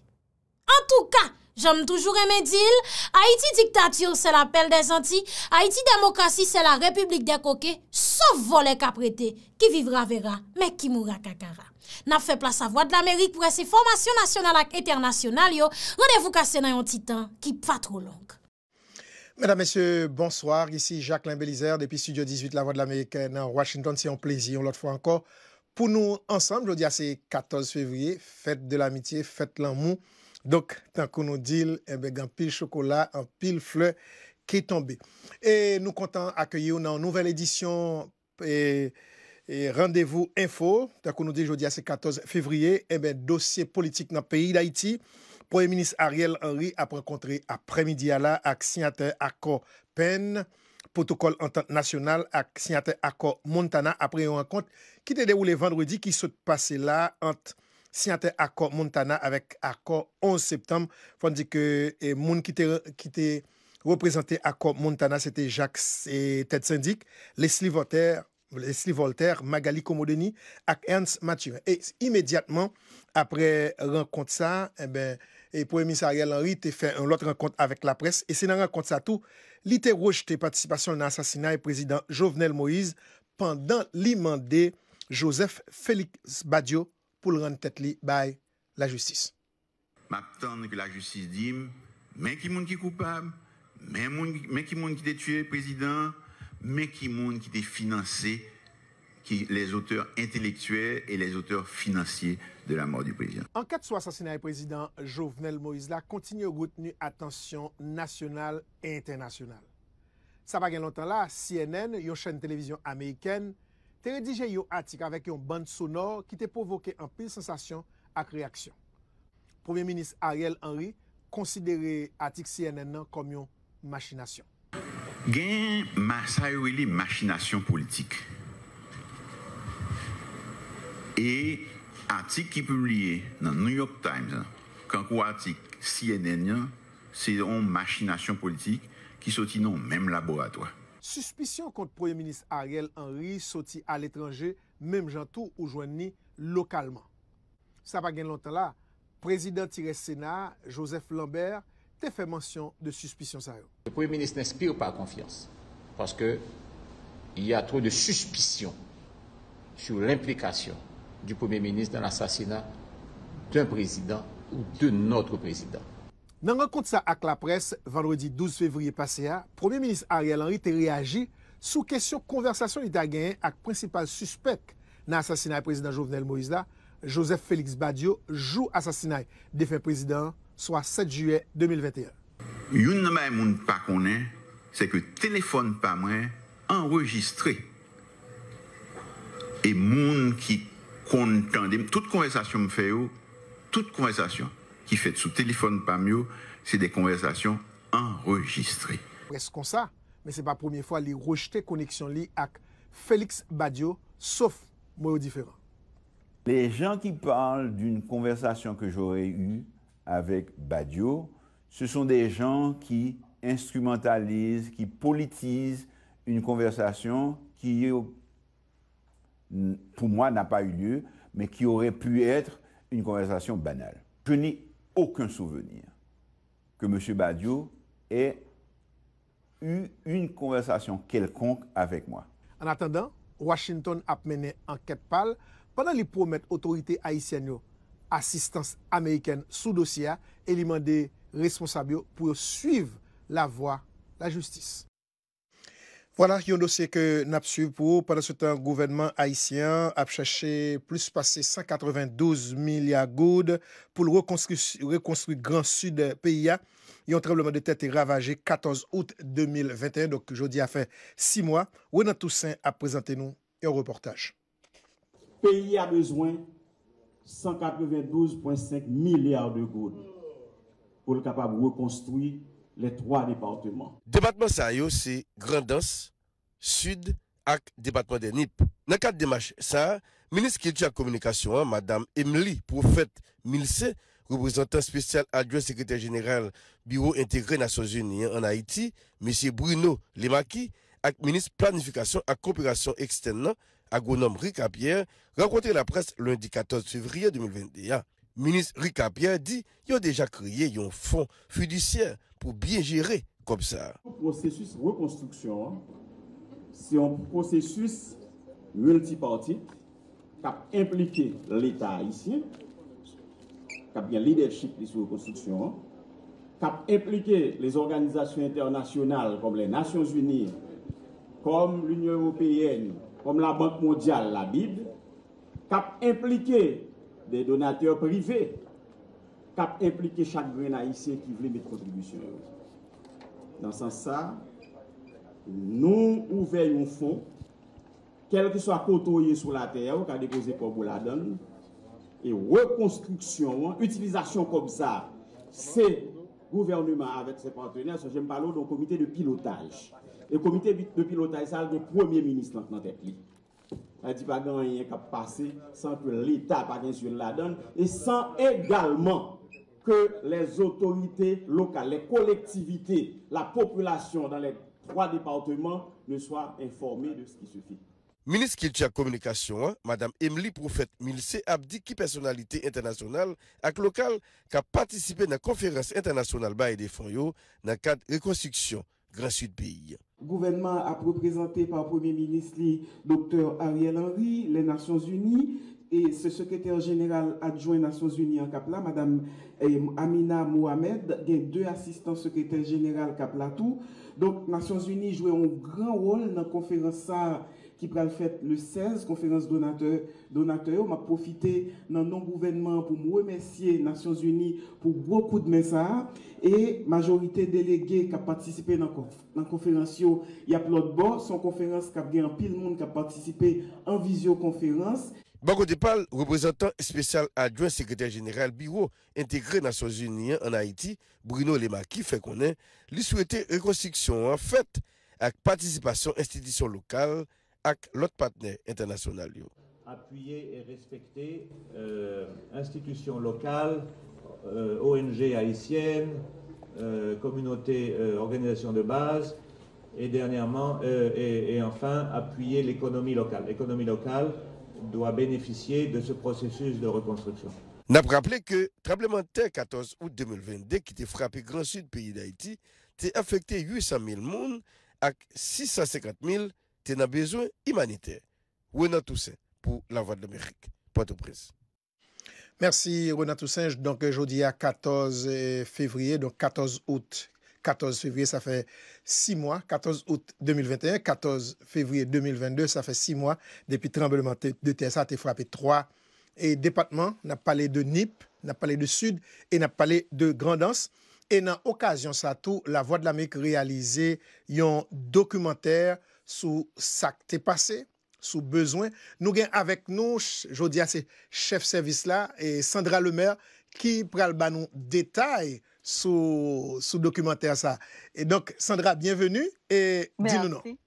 Antouka, jan m toujou renmen di l, Ayiti diktati, c'est la perle des Antilles, Ayiti demokrasi, c'est la République des Coquets, sof vòlè k ap rete, qui vivra verra, mais qui mourra kakara. N ap fè plas a Vwadlamerik pou rès enfòmasyon nasyonal ak entènasyonal yo, randevou kase nan yon ti tan ki pa twò long. Medam, mesye, bonswa. Isi Jacquelin Belizaire depi Estidyo dizuit Lavwadlamerik nan Washington. Se yon plezi, yon lòt fwa ankò, pou nou ansanm. Jodi a se katòz fevriye, fèt de lamitye, fèt lanmou. Donk, tankou nou di l, enben, gen anpil chokola, anpil flè ki tonbe. E nou kontan akeyi w nan yon nouvèl edisyon e, e Randevou Enfo. Tankou nou di, jodi a se katòz fevriye, enben, dosye politik nan peyi Dayiti. Premye Minis Ariel Henry ap rankontre aprèmidi a la ak siyatè akò Penn, pwotokòl antant nasyonal ak siyatè akò Montana apre yon rankont ki te dewoule vandredi ki sot pase la ant siyatè akò Montana avèk akò onz septanm. Fò n di ke e, moun ki te, ki te reprezante akò Montana, se te Jacques e, Tèt Sendik, Leslie Voltaire, Leslie Voltaire, Magali Comodeni ak Ernst Mathurin. E imedyatman apre rankont sa, enben, e Premye Minis Ariel Henry te fè yon lòt rankont avèk laprès, e se nan rankont sa tou li te rejte patisipasyon l nan asasinay Prezidan Jovenel Moïse pandan li mande Joseph Félix Badio pou l rann tèt li bay lajistis. M ap tann ke lajistis di m, men ki moun ki koupab, men moun, men ki moun ki te tiye prezidan an, men ki moun ki te finanse ki les auteurs intellectuels et les auteurs financiers de la mort du président. Ankèt sou asasinay prezidan Jovenel Moïse la kontinye retni atansyon nasyonal e entènasyonal. Sa pa gen lontan la, C N N, yon chèn televizyon amerikèn, te redije yon atik avèk yon bann sonò ki te pwovoke anpil sansasyon ak reyaksyon. Premye Minis Ariel Henry konsidere atik C N N nan kòm yon machinasyon. Gen ma-, sa yo rele machinasyon politik. E atik ki pibliye nan New York Times lan, kankou atik C N N lan, se yon machinasyon politik ki soti nan menm laboratwa. Sispisyon kont Premye Minis Ariel Henry soti aletranje, menm jan tou ou jwenn li lokalman. Sa pa gen lontan la, prezidan ti rès Sena a, Joseph Lambert, te fè mansyon de sispisyon sa yo. Le Premier ministre n'inspire pas confiance parce que il y a trop de suspicions sur l'implication du Premier ministre dans l'assassinat d'un président ou de notre président. Nan rankont sa ak laprès, vandredi douz fevriye pase a, Premye Minis Ariel Henry te reyaji sou kesyon konvèsasyon li ta genyen ak prensipal sispèk nan asasinay Prezidan Jovenel Moïse la, Joseph Félix Badio, jou asasinay defen prezidan an, swa sèt jiyè de mil venteyen. Youn nan bagay moun pa konnen, se ke telefòn pa mwen anrejistre. E moun ki konn tande m, tout konvèsasyon m fè yo, tout konvèsasyon ki fèt sou telefòn pa m yo, se de konvèsasyon anrejistre. Près konsa, men se pa premye fwa li rejte koneksyon li ak Félix Badio, sof mo yo diferan. Les gens qui parlent d'une conversation que j'aurais eue avec Badio, ce sont des gens qui instrumentalisent, qui politisent une conversation qui, pour moi, n'a pas eu lieu, mais qui aurait pu être une conversation banale. Je n'ai aucun souvenir que M. Badio ait eu une conversation quelconque avec moi. Annatandan, Washington ap mennen ankèt pa l pandan li pwomèt otorite ayisyèn yo asistans amerikèn sou dosye a e li mande responsab yo pou yo swiv lavwa lajistis. Vwala yon dosye ke n ap swiv pou ou. Pandansetan, gouvènman ayisyen an ap chèche plis pase san katrevendouz milya goud pou l rekonstwi, rekonstwi Gran Sid peyi a. Yon tranblemanntè te ravaje katòz out de mil venteyen, donk jodi a fè sis mwa. Renan Toussaint ap prezante nou yon repòtaj. Peyi a bezwen san katrevendouz pwen senk milya de goud pou l kapab rekonstwi les trois départements. Depatman sa yo se Grandans, Sid ak depatman de Nip. Nan kad demach sa a, minis Kilti ak Kominikasyon an, Madam Emmelie Prophète Milcé, reprezantan espesyal adjwen sekretè jeneral Biwo Entegre Nasyonzini an ann Ayiti, Mesye Bruno Lemacky, ak minis Planifikasyon ak Koperasyon Ekstèn nan, Agwonòm Ricard Pierre, rankontre laprès lendi katòz fevriye de mil vennde a. Minis Ricard Pierre di yo deja kreye yon fon fidisyè pou byen jere kòb sa a. Pwosesis rekonstriksyon an se yon pwosesis miltipatit k ap enplike Leta ayisyen, k ap gen lidèchip li sou rekonstriksyon an, k ap enplike les organisations internationales comme les Nations Unies, comme l'Union européenne, comme la Banque mondiale, la bid, k ap enplike de donatè prive, k ap enplike chak grenn Ayisyen ki vle met kontribisyon yo. Nan sans sa, nou ouvè yon fon, kèlkeswa kote w ye sou latè a, ou ka depoze kòb ou ladan l, e rekonstriksyon an, itilizasyon kòb sa, se gouvènman avèk se patnè, sonje m pale w de yon komite de pilotaj. E komite de pilotaj sa a gen premye minis lan nan tèt li. Sa di pa gen anyen k ap pase san ke Leta pa gen zye l ladan l e san egalman ke les autorités locales, les collectivités, la population dans les trois départements ne soient informés de ce qui se fait. Minis Kilti ak Kominikasyon an, Madam Emmelie Prophète Milcé ap di ki pèsonalite entènasyonal ak lokal k ap patisipe nan konferans entènasyonal baye de fon yo nan kad rekonstriksyon Gran Sid peyi an. Gouvènman an ap reprezante pa Premye Minis li, Doktè Ariel Henry, Lè Nasyonzini, e se Sekretè Jeneral Adjwen Nasyonzini an k ap la, Madam Amina Mohamed, gen de asistan Sekretè Jeneral k ap la tou. Donk, Nasyonzini jwe yon gran wòl nan konferans sa a ki pral fèt le sèz, konferans donatè donatè yo. M ap pwofite nan non gouvènman an pou m remèsye Nasyonzini pou gwo koudmen sa a. E majorite delege k ap patisipe nan konf, nan konferans yo, y ap lòtbò. Se yon konferans k ap gen anpil moun k ap patisipe an vizyokonferans. Bò kote pa l, reprezantan espesyal adjwen sekretè jeneral Biwo Entegre Nasyonzini an ann Ayiti, Bruno Lemacky, fè konnen li swete rekonstriksyon an fèt ak patisipasyon enstitisyon lokal ak lòt patnè entènasyonal yo. Apiye e respekte enstitisyon lokal, ONG ayisyèn, kominote, òganizasyon de baz, e dènyèman, e anfen, apiye lekonomi lokal. Lekonomi lokal dwa benefisye de se pwosesis de rekonstriksyon. N ap raple ke tranblemanntè katòz out de mil vennde ki te frape Gran Sid peyi Dayiti te afekte uit san mil moun ak sis san senkant mil te nan bezwen imanitè. Renan Toussaint pou Lavwadlamerik, Pòtoprens. Mèsi Renan Toussaint. Donk jodi a katòz fevriye, donk katòz out, katòz fevriye sa fè sis mwa, katòz out de mil venteyen, katòz fevriye de mil vennde sa fè sis mwa depi tranbleman de tè sa te frape twa e depatman, n ap pale de Nip, n ap pale de Sid e n ap pale de Grandans. E nan okazyon sa tou, Lavwadlamerik reyalize yon dokimantè sou sa k te pase, sou bezwen. Nou gen avèk nou, jodi a se chèf sèvis la, Sandra Lemaire, ki pral ba nou detay sou, sou dokimantè sa. E donk, Sandra, byenveni e di nou non.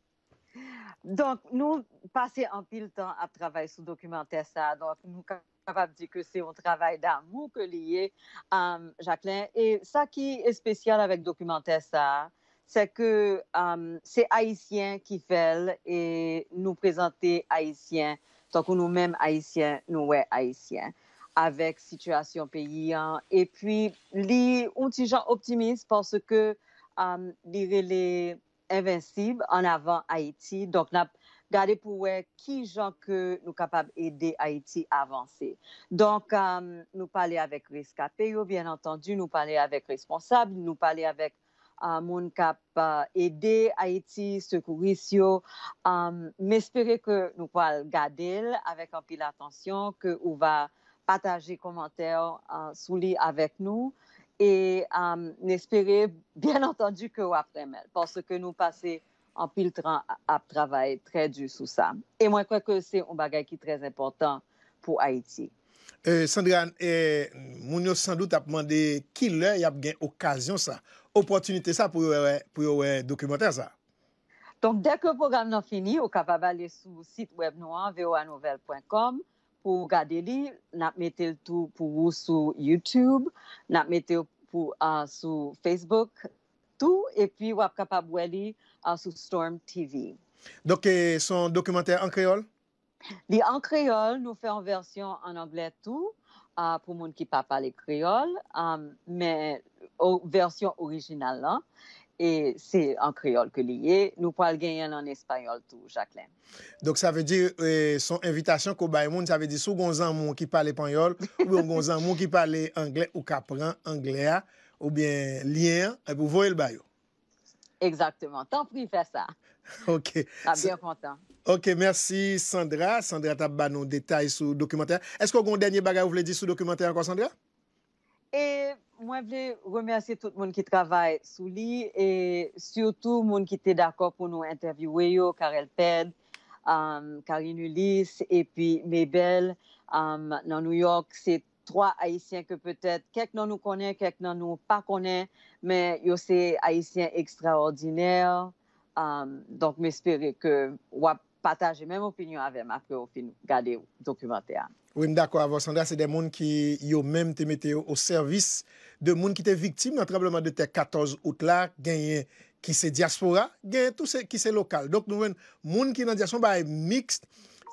Donk, nou pase anpil tan ap travay sou dokimantè sa a. Donk, nou kapab di ke se yon travay damou ke li ye, Jacquelin. E sa ki espesyal avèk dokimantè sa a, se ke se Ayisyen ki fè l e nou prezante Ayisyen, tankou nou menm Ayisyen, nou wè Ayisyen avèk sitiyasyon peyi an. Epi, li yon ti jan optimis paske li rele Envensib, Ann Avan Ayiti. Donk, n ap gade pou wè ki jan ke nou kapab ede Ayiti avanse. Donk, nou pale avèk reskape yo, byen antandi, nou pale avèk responsab, nou pale avèk moun k ap ede Ayiti, sekouris yo. M espere ke nou pral gade l avèk anpil atansyon, ke ou va pataje kòmantè sou li avèk nou. E n espere, byen antandi, ke w ap renmen l, paske nou pase anpil tan ap travay trè di sou sa. E mwen kwè ke se yon bagay ki trè enpòtan pou Ayiti. E, Sandra, e, moun yo sandout ap mande kilè y ap gen okazyon sa, opòtinite sa pou yo wè, pou yo wè dokimantè sa. Donk, dèke pwogram nan fini, ou kapab ale sou sit wèb nou an, V O A nouvèl pwen kòm, pou w gade li. N ap mete l tou pou ou sou YouTube, n ap mete l pou, ah, sou Facebook tou, epi w ap kapab wè li, ah, sou Storm T V. Donk, e, se yon dokimantè an kreyòl? Li an kreyòl, nou fè yon vèsyon an anglè tou, ah, pou moun ki pa pale kreyòl, ah, men o, vèsyon orijinal lan, e se an kreyòl ke li ye. Nou pral genyen l an espayòl tou, Jacquelin. Donk, sa vle di, e, se yon envitasyon ke w bay moun, sa vle di, si w gen yon zanmi w ki pale panyòl, oubyen w gen yon zanmi w ki pale anglè, ou ka pran anglè a, oubyen lyen an, epi w voye l ba yo. Egzakteman. Tanpri fè sa. Ok. N ap byen kontan. Ok, mèsi Sandra. Sandra t ap ba nou detay sou dokimantè. Èske w gen yon dènye bagay ou vle di sou dokimantè ankò, Sandra? E mwen vle remèsye tout moun ki travay sou li, e sitou moun ki te dakò pou nou entèvyouwe yo, Carel Ped, um, Karine Ulysse, epi Mabel, um, nan New York. Se twa Ayisyen ke petèt kèk nan nou konnen, kèk nan nou pa konnen, men yo se Ayisyen ekstraòdinè. Um, donk, m espere ke w ap pataje menm opinyon avè m apre w fin gade dokimantè a. Wi, m dakò avè w, Sandra. Se de moun ki yo menm te mete yo o sèvis de moun ki te viktim nan tranbleman de tè katòz out la, genyen ki se dyaspora, genyen tou se, ki se lokal. Donk, nou jwenn moun ki nan dyaspora, yon bagay miks,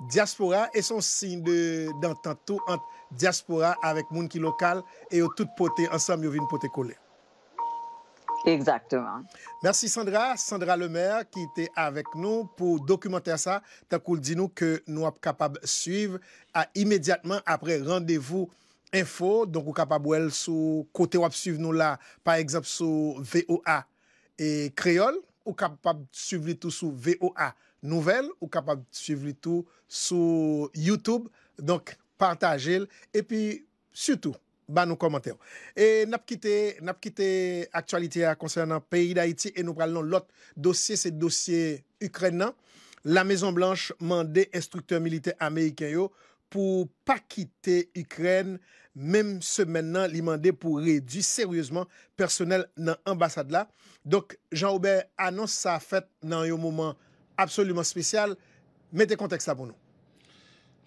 dyaspora, e se yon siy de, dantant tou ant dyaspora avèk moun ki lokal, e yo tout pote ansanm, yo vin pote kole. Egzakteman. Mèsi Sandra, Sandra Lemaire ki te avèk nou pou dokimantè sa, tankou l di nou ke nou ap kapab swiv a imedyatman apre Randevou Enfo. Donk ou kapab wè l sou kote w ap swiv nou la, pa egzanp sou V O A e Kreyòl, ou kapab swiv li tou sou V O A Nouvèl, ou kapab swiv li tou sou YouTube. Donk pataje l, epi sitou ba nou kòmantè w. E n ap kite, n ap kite aktyalite a konsènan peyi Dayiti e nou pral nan lòt dosye, se dosye Ikrèn nan. La Mezon Blanch mande enstriktè militè ameriken yo pou pa kite Ikrèn. Menm semèn nan, li mande pou redui seryezman pèsonèl nan anbasad la. Donk, Jean Robert, anons sa a fèt nan yon moman absoliman espesyal. Mete kontèks la pou nou.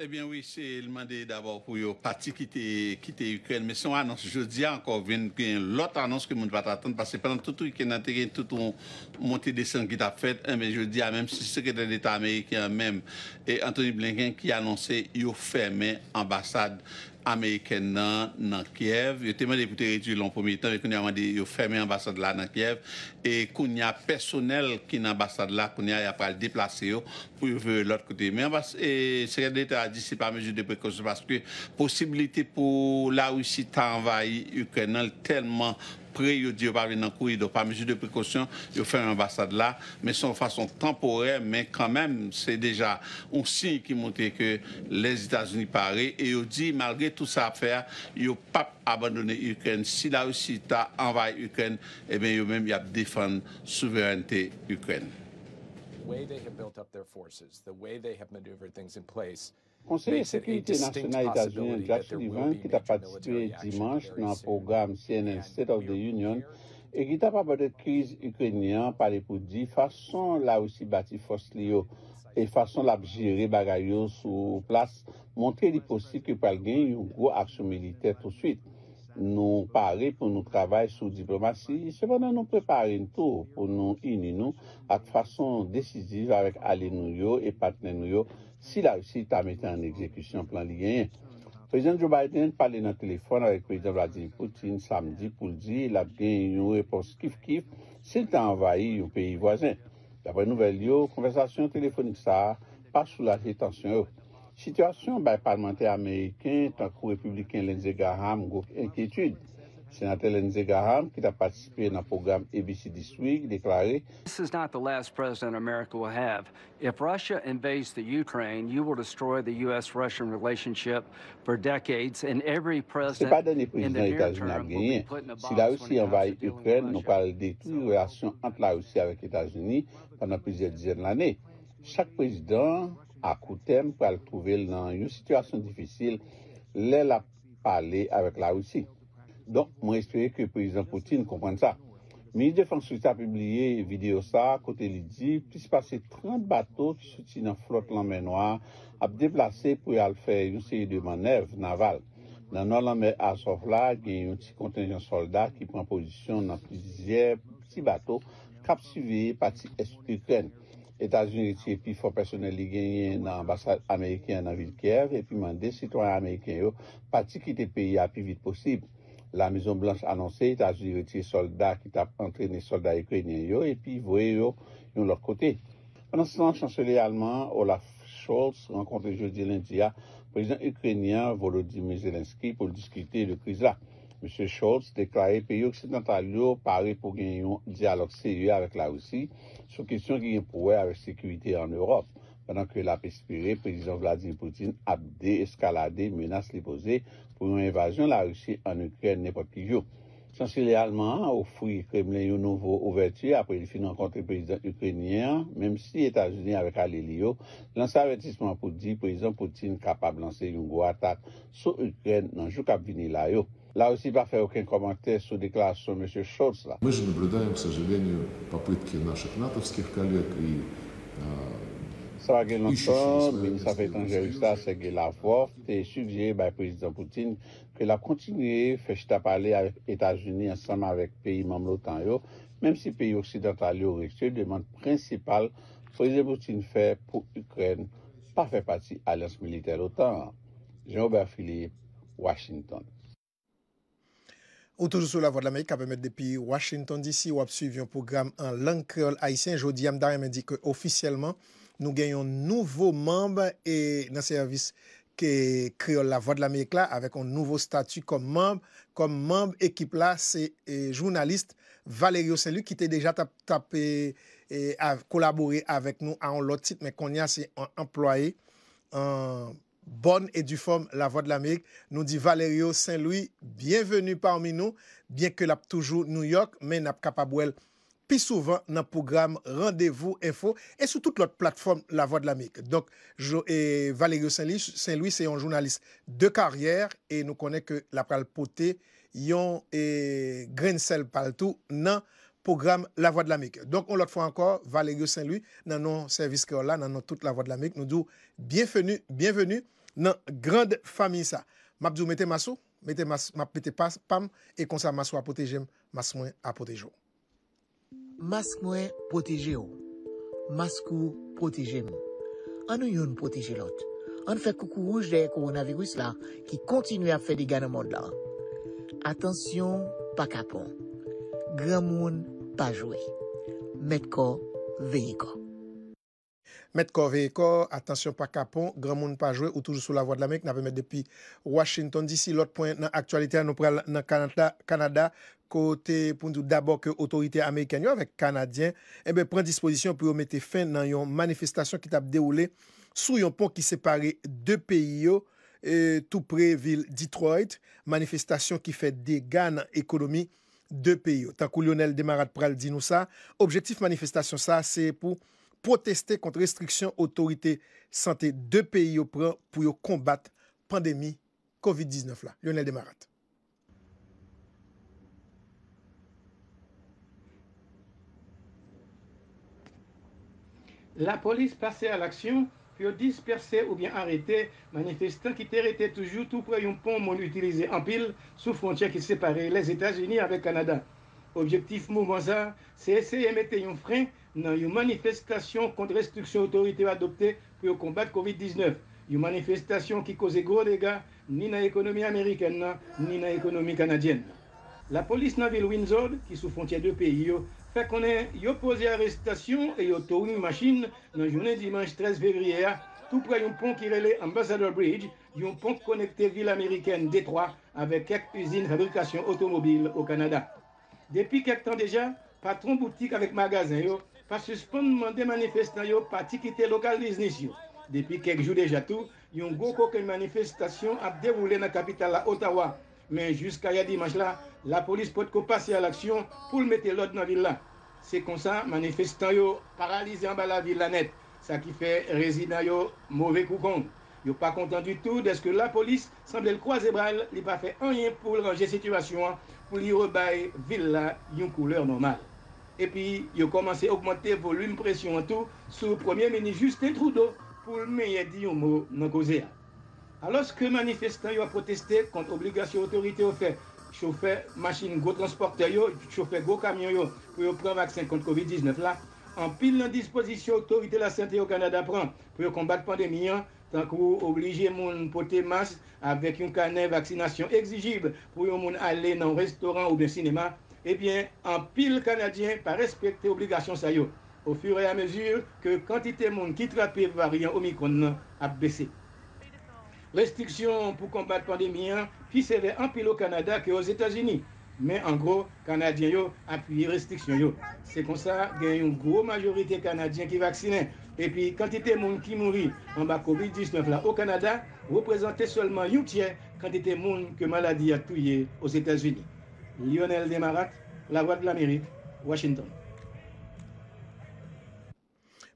Ebyen wi, se l mande dabò pou yo pati kite, kite Ikrèn, men se yon anons. Jodi a ankò vin gen lòt anons ke moun pa t atann, paske pandan tout wikenn nan te gen tout yon monte desann ki t ap fèt. Enben jodi a, menm si Sekretè Deta ameriken an menm, e Anthony Blinken, ki anonse yo fèmen anbasad amerikèn nan nan Kyèv. Yo te mande pou te redui l yon premye tan, men kounye a mande yo fèmen anbasad la nan Kyèv. E kounye a, pèsonèl ki nan anbasad la, kounye a, y ap pral deplase yo pou yo voye lòt kote. Men anbas-, e, Sekretè Deta a di se pa mezi de prekosyon, paske posiblite pou Larisi ta anvayi Ikrèn nan, li tèlman pre, yo di yo pa vle nan kouri. Donk, pa mezi de prekosyon, yo fèmen anbasad la, men se yon fason tanporè, men kanmenm, se deja yon siy ki montre ke Lèzetazini pare, e yo di, malgre tout sa y ap fè a, yo p ap abandone Ikrèn. Si Larisi ta anvayi Ikrèn, ebyen, yo menm, y ap defann souverènte Ikrèn. The way they have built up their forces, the way they have maneuvered things in place, Konseye Sekirite Nasyonal Etazini an, Jack Sullivan, ki t ap patisipe dimanch nan pwogram C N N State of the Union e ki t ap abòde kriz Ikrenyen an, pale pou di fason Larisi bati fòs li yo e fason l ap jere bagay yo sou plas montre li posib ke pral gen yon gwo aksyon militè touswit. Nou pare pou nou travay sou diplomasi, sepandan nou prepare n tou pou nou ini nou ak fason desiziv avèk alye nou yo e patnè nou yo si Larisi ta mete an egzekisyon plan li genyen. Prezidan Joe Biden pale nan telefòn avèk Prezidan Vladimir Putin samdi pou l di l ap gen yon repons kif-kif si l ta anvayi yon peyi vwazen. Daprè nouvèl yo, konvèsasyon telefonik sa a pa soulaje tansyon yo. Sitiyasyon bay palmantè ameriken tankou repibliken Lindsey Graham gwo enkyetid. Senatè Lindsey Graham, ki t ap patisipe nan pwogram A B C This Week, deklare, This is not the last president America will have. If Russia invades the Ukraine, you will destroy the U S Russian relationship for decades, and every Se pa president dènye in the prezidan near Etazini ap term will be genyen. Put in a Si box when Larisi it comes anvayi to dealing Ikrèn, with nou Russia. pral detwi relasyon ant Larisi avèk Etazini pandan plizyè dizèn lane. Chak prezidan, a kou tèm, pral twouve l nan yon sitiyasyon difisil lè l ap pale avèk Larisi. Donk, mwen espere ke Prezidan Putin konprann sa. Minis Defans ris la pibliye videyo sa a kote li di plis pase trant bato ki soti nan flòt Lanmè Nwa a ap deplase pou y al fè yon seri de mannèv naval. Nan nò lanmè Azov la, gen yon ti kontenjan sòlda ki pran pozisyon nan plizyè ti bato k ap siveye pati ès Ikrèn. Etazini retire pifò pèsonèl li genyen nan anbasad ameriken an nan vil Kyèv epi mande sitwayen ameriken yo pati kite peyi a pi vit posib. La Mezon Blanch anonse Etazini retire sòlda ki t ap antrene sòlda ikrenyen yo epi voye yo yon lòt kote. Pandan se tan, Chanselye alman an, Olaf Scholz, rankontre jodi lendi a prezidan ikrenyen an, Volodymyr Zelensky, pou l diskite de kriz la. Mesye Scholz deklare peyi oksidantal yo pare pou gen yon dyalòg serye avèk Larisi sou kesyon ki gen pou wè avèk sekirite ann Ewòp, pandan ke l ap espere Prezidan Vladimir Putin ap de-eskalade menas li poze pou yon envazyon Larisi ann Ikrèn nenpòt ki jou. Chanselye alman an ofri Kremlen yon nouvo ouvèti apre li fin rankontre prezidan ikrenyen an, menm si Etazini avèk alye li yo lanse avètisman pou di Prezidan Putin kapab lanse yon gwo atak sou Ikrèn nan jou k ap vini la yo. Larisi pa fè okenn kòmantè sou deklarasyon Mesye Scholz la. Мы же наблюдаем, к сожалению, попытки наших натовских коллег и, а, Sa pa gen lontan, minis afè etranjè ris la, Sergey Lavrov, te sigjere bay Prezidan Putin ke l ap kontinye fè chita pale avèk Etazini ansanm avèk peyi manm l'OTAN yo, menm si peyi oksidantal yo rejte demann prensipal Prezidan Putin fè pou Ikrèn pa fè pati alyans militè l'OTAN an. Jean Robert Philippe, Washington. Ou toujou sou Lavwadlamerik k ap emèt depi Washington D C. W ap swiv yon pwogram an lang kreyòl ayisyen. Jodi a, m ta renmen di ke ofisyèlman, nou gen yon nouvo manm e nan sèvis ke kreyòl Lavwadlamerik la, avèk yon nouvo stati kòm manm. Kòm manm ekip la, se e, jounalis Valerio Saint Louis ki te deja t ap, t ap e, e, av- kolabore avèk nou a yon lòt tit, men kounye a se yon anplwaye an bonne et due forme Lavwadlamerik. Nou di Valerio Saint Louis, byenveni pami nou, byen ke l ap toujou Nouyòk, men n ap kapab wè l pi souvan nan pwogram Randevou Enfo e sou tout lòt platfòm Lavwadlamerik. Donk, jo- e, Valerio Saint Louis, Saint Louis se yon jounalis de karyè e nou konnen ke l ap pral pote yon e, grenn sèl pa l tou nan pwogram Lavwadlamerik. Donk, yon lòt fwa ankò, Valerio Saint Louis, nan non sèvis kreyòl la, nan non tout Lavwadlamerik, nou di w byenveni, byenveni nan grand fanmi sa. M ap di w mete mas ou, mete mas, m ap mete pas pa m, e konsa mas ou a pwoteje m, mas mwen a pwoteje w. Mas mwen pwoteje w. Mas ou pwoteje m. Ann nou youn pwoteje lòt. Ann fè koukou wouj dèyè kowonaviris la ki kontinye ap fè dega nan mond lan. Atansyon, pa kapon. Granmoun pa jwe. Mèt kò, veye kò. Mèt kò, veye kò, atansyon, pa kapon, granmoun pa jwe, ou toujou sou Lavwadlamerik, n ap emèt depi Washington D C. Lòt pwen nan aktyalite a, nou pral nan Kanada, Kanada, kote pou n di w dabò ke otorite amerikèn yo avèk kanadyen, enben, pran dispozisyon pou yo mete fen nan yon manifestasyon ki t ap dewoule sou yon pon ki separe de peyi yo, e, tou pre vil Detroit, manifestasyon ki fè dega nan ekonomi de peyi yo. Tankou Lyonel Desmarattes pral di nou sa, objektif manifestasyon sa se pou pwoteste kont restriksyon otorite sante de peyi yo pran pou yo konbat pandemi kovid diznèf la. Lyonel Desmarattes. Lapolis pase a laksyon pou yo dispèse oubyen arete manifestan ki te rete toujou tou pre yon pon moun itilize anpil sou fwontyè ki separe Lèzetazini avèk Kanada. Objektif mouvman sa a se eseye mete yon fren nan yon manifestasyon kont restriksyon otorite yo adopte pou yo konbat kovid diznèf, yon manifestasyon ki koze gwo dega ni nan ekonomi amerikèn nan, ni nan ekonomi kanadyèn nan. Lapolis nan vil Windsor, ki sou fwontyè de peyi yo, fè konnen yo poze arestasyon e yo towing machin nan jounen dimanch trèz fevriye a, tou pre yon pon ki rele Ambassador Bridge, yon pon k konekte vil amerikèn Detwa avèk kèk izin fabrikasyon otomobil o Kanada. Depi kèk tan deja, patwon boutik avèk magazen yo pa sispann mande manifestan yo pati kite lokal biznis yo. Depi kèk jou deja tou, yon gwo kokenn manifestasyon ap dewoule nan kapital la, Ottawa. Men jiska yè dimanch la, lapolis potko pase a laksyon pou l mete lòd nan vil la. Se konsa, manifestan yo paralize anba lavil la nèt, sa ki fè rezidan yo move kou kong. Yo pa kontan ditou dèske lapolis sanble l kwaze bra l, li pa fè anyen pou l ranje sitiyasyon an, pou li rebay vil la yon koulè nòmal. Epi, yo kòmanse ogmante volim presyon an tou sou Premye Minis Justin Trudeau pou l menyen di yon mo nan koze a. Alòske manifestan yo ap pwoteste kont obligasyon otorite yo fè chofè machin gwo transpòtè yo, chofè gwo kamyon yo pou yo pran vaksen kont kovid diznèf la, anpil nan dispozisyon otorite lasante yo Kanada pran pou yo konbat pandemi an, tankou oblije moun pote mas avèk yon kanè vaksinasyon egzijib pou yon moun ale nan yon restoran oubyen sinema, ebyen, anpil Kanadyen pa respekte obligasyon sa yo, ofiramezi ke kantite moun ki trape varyan Omicron nan ap bese. Restriksyon pou konbat pandemi an pi sevè anpil o Kanada ke Ozetazini, men an gwo, Kanadyen yo apiye restriksyon yo. Se konsa, gen yon gwo majorite Kanadyen ki vaksinen, epi kantite moun ki mouri anba kovid diznèf la o Kanada reprezante sèlman yon tyè kantite moun ke maladi a touye Ozetazini. Lionel Desmarattes, Lavwadlamerik, Washington.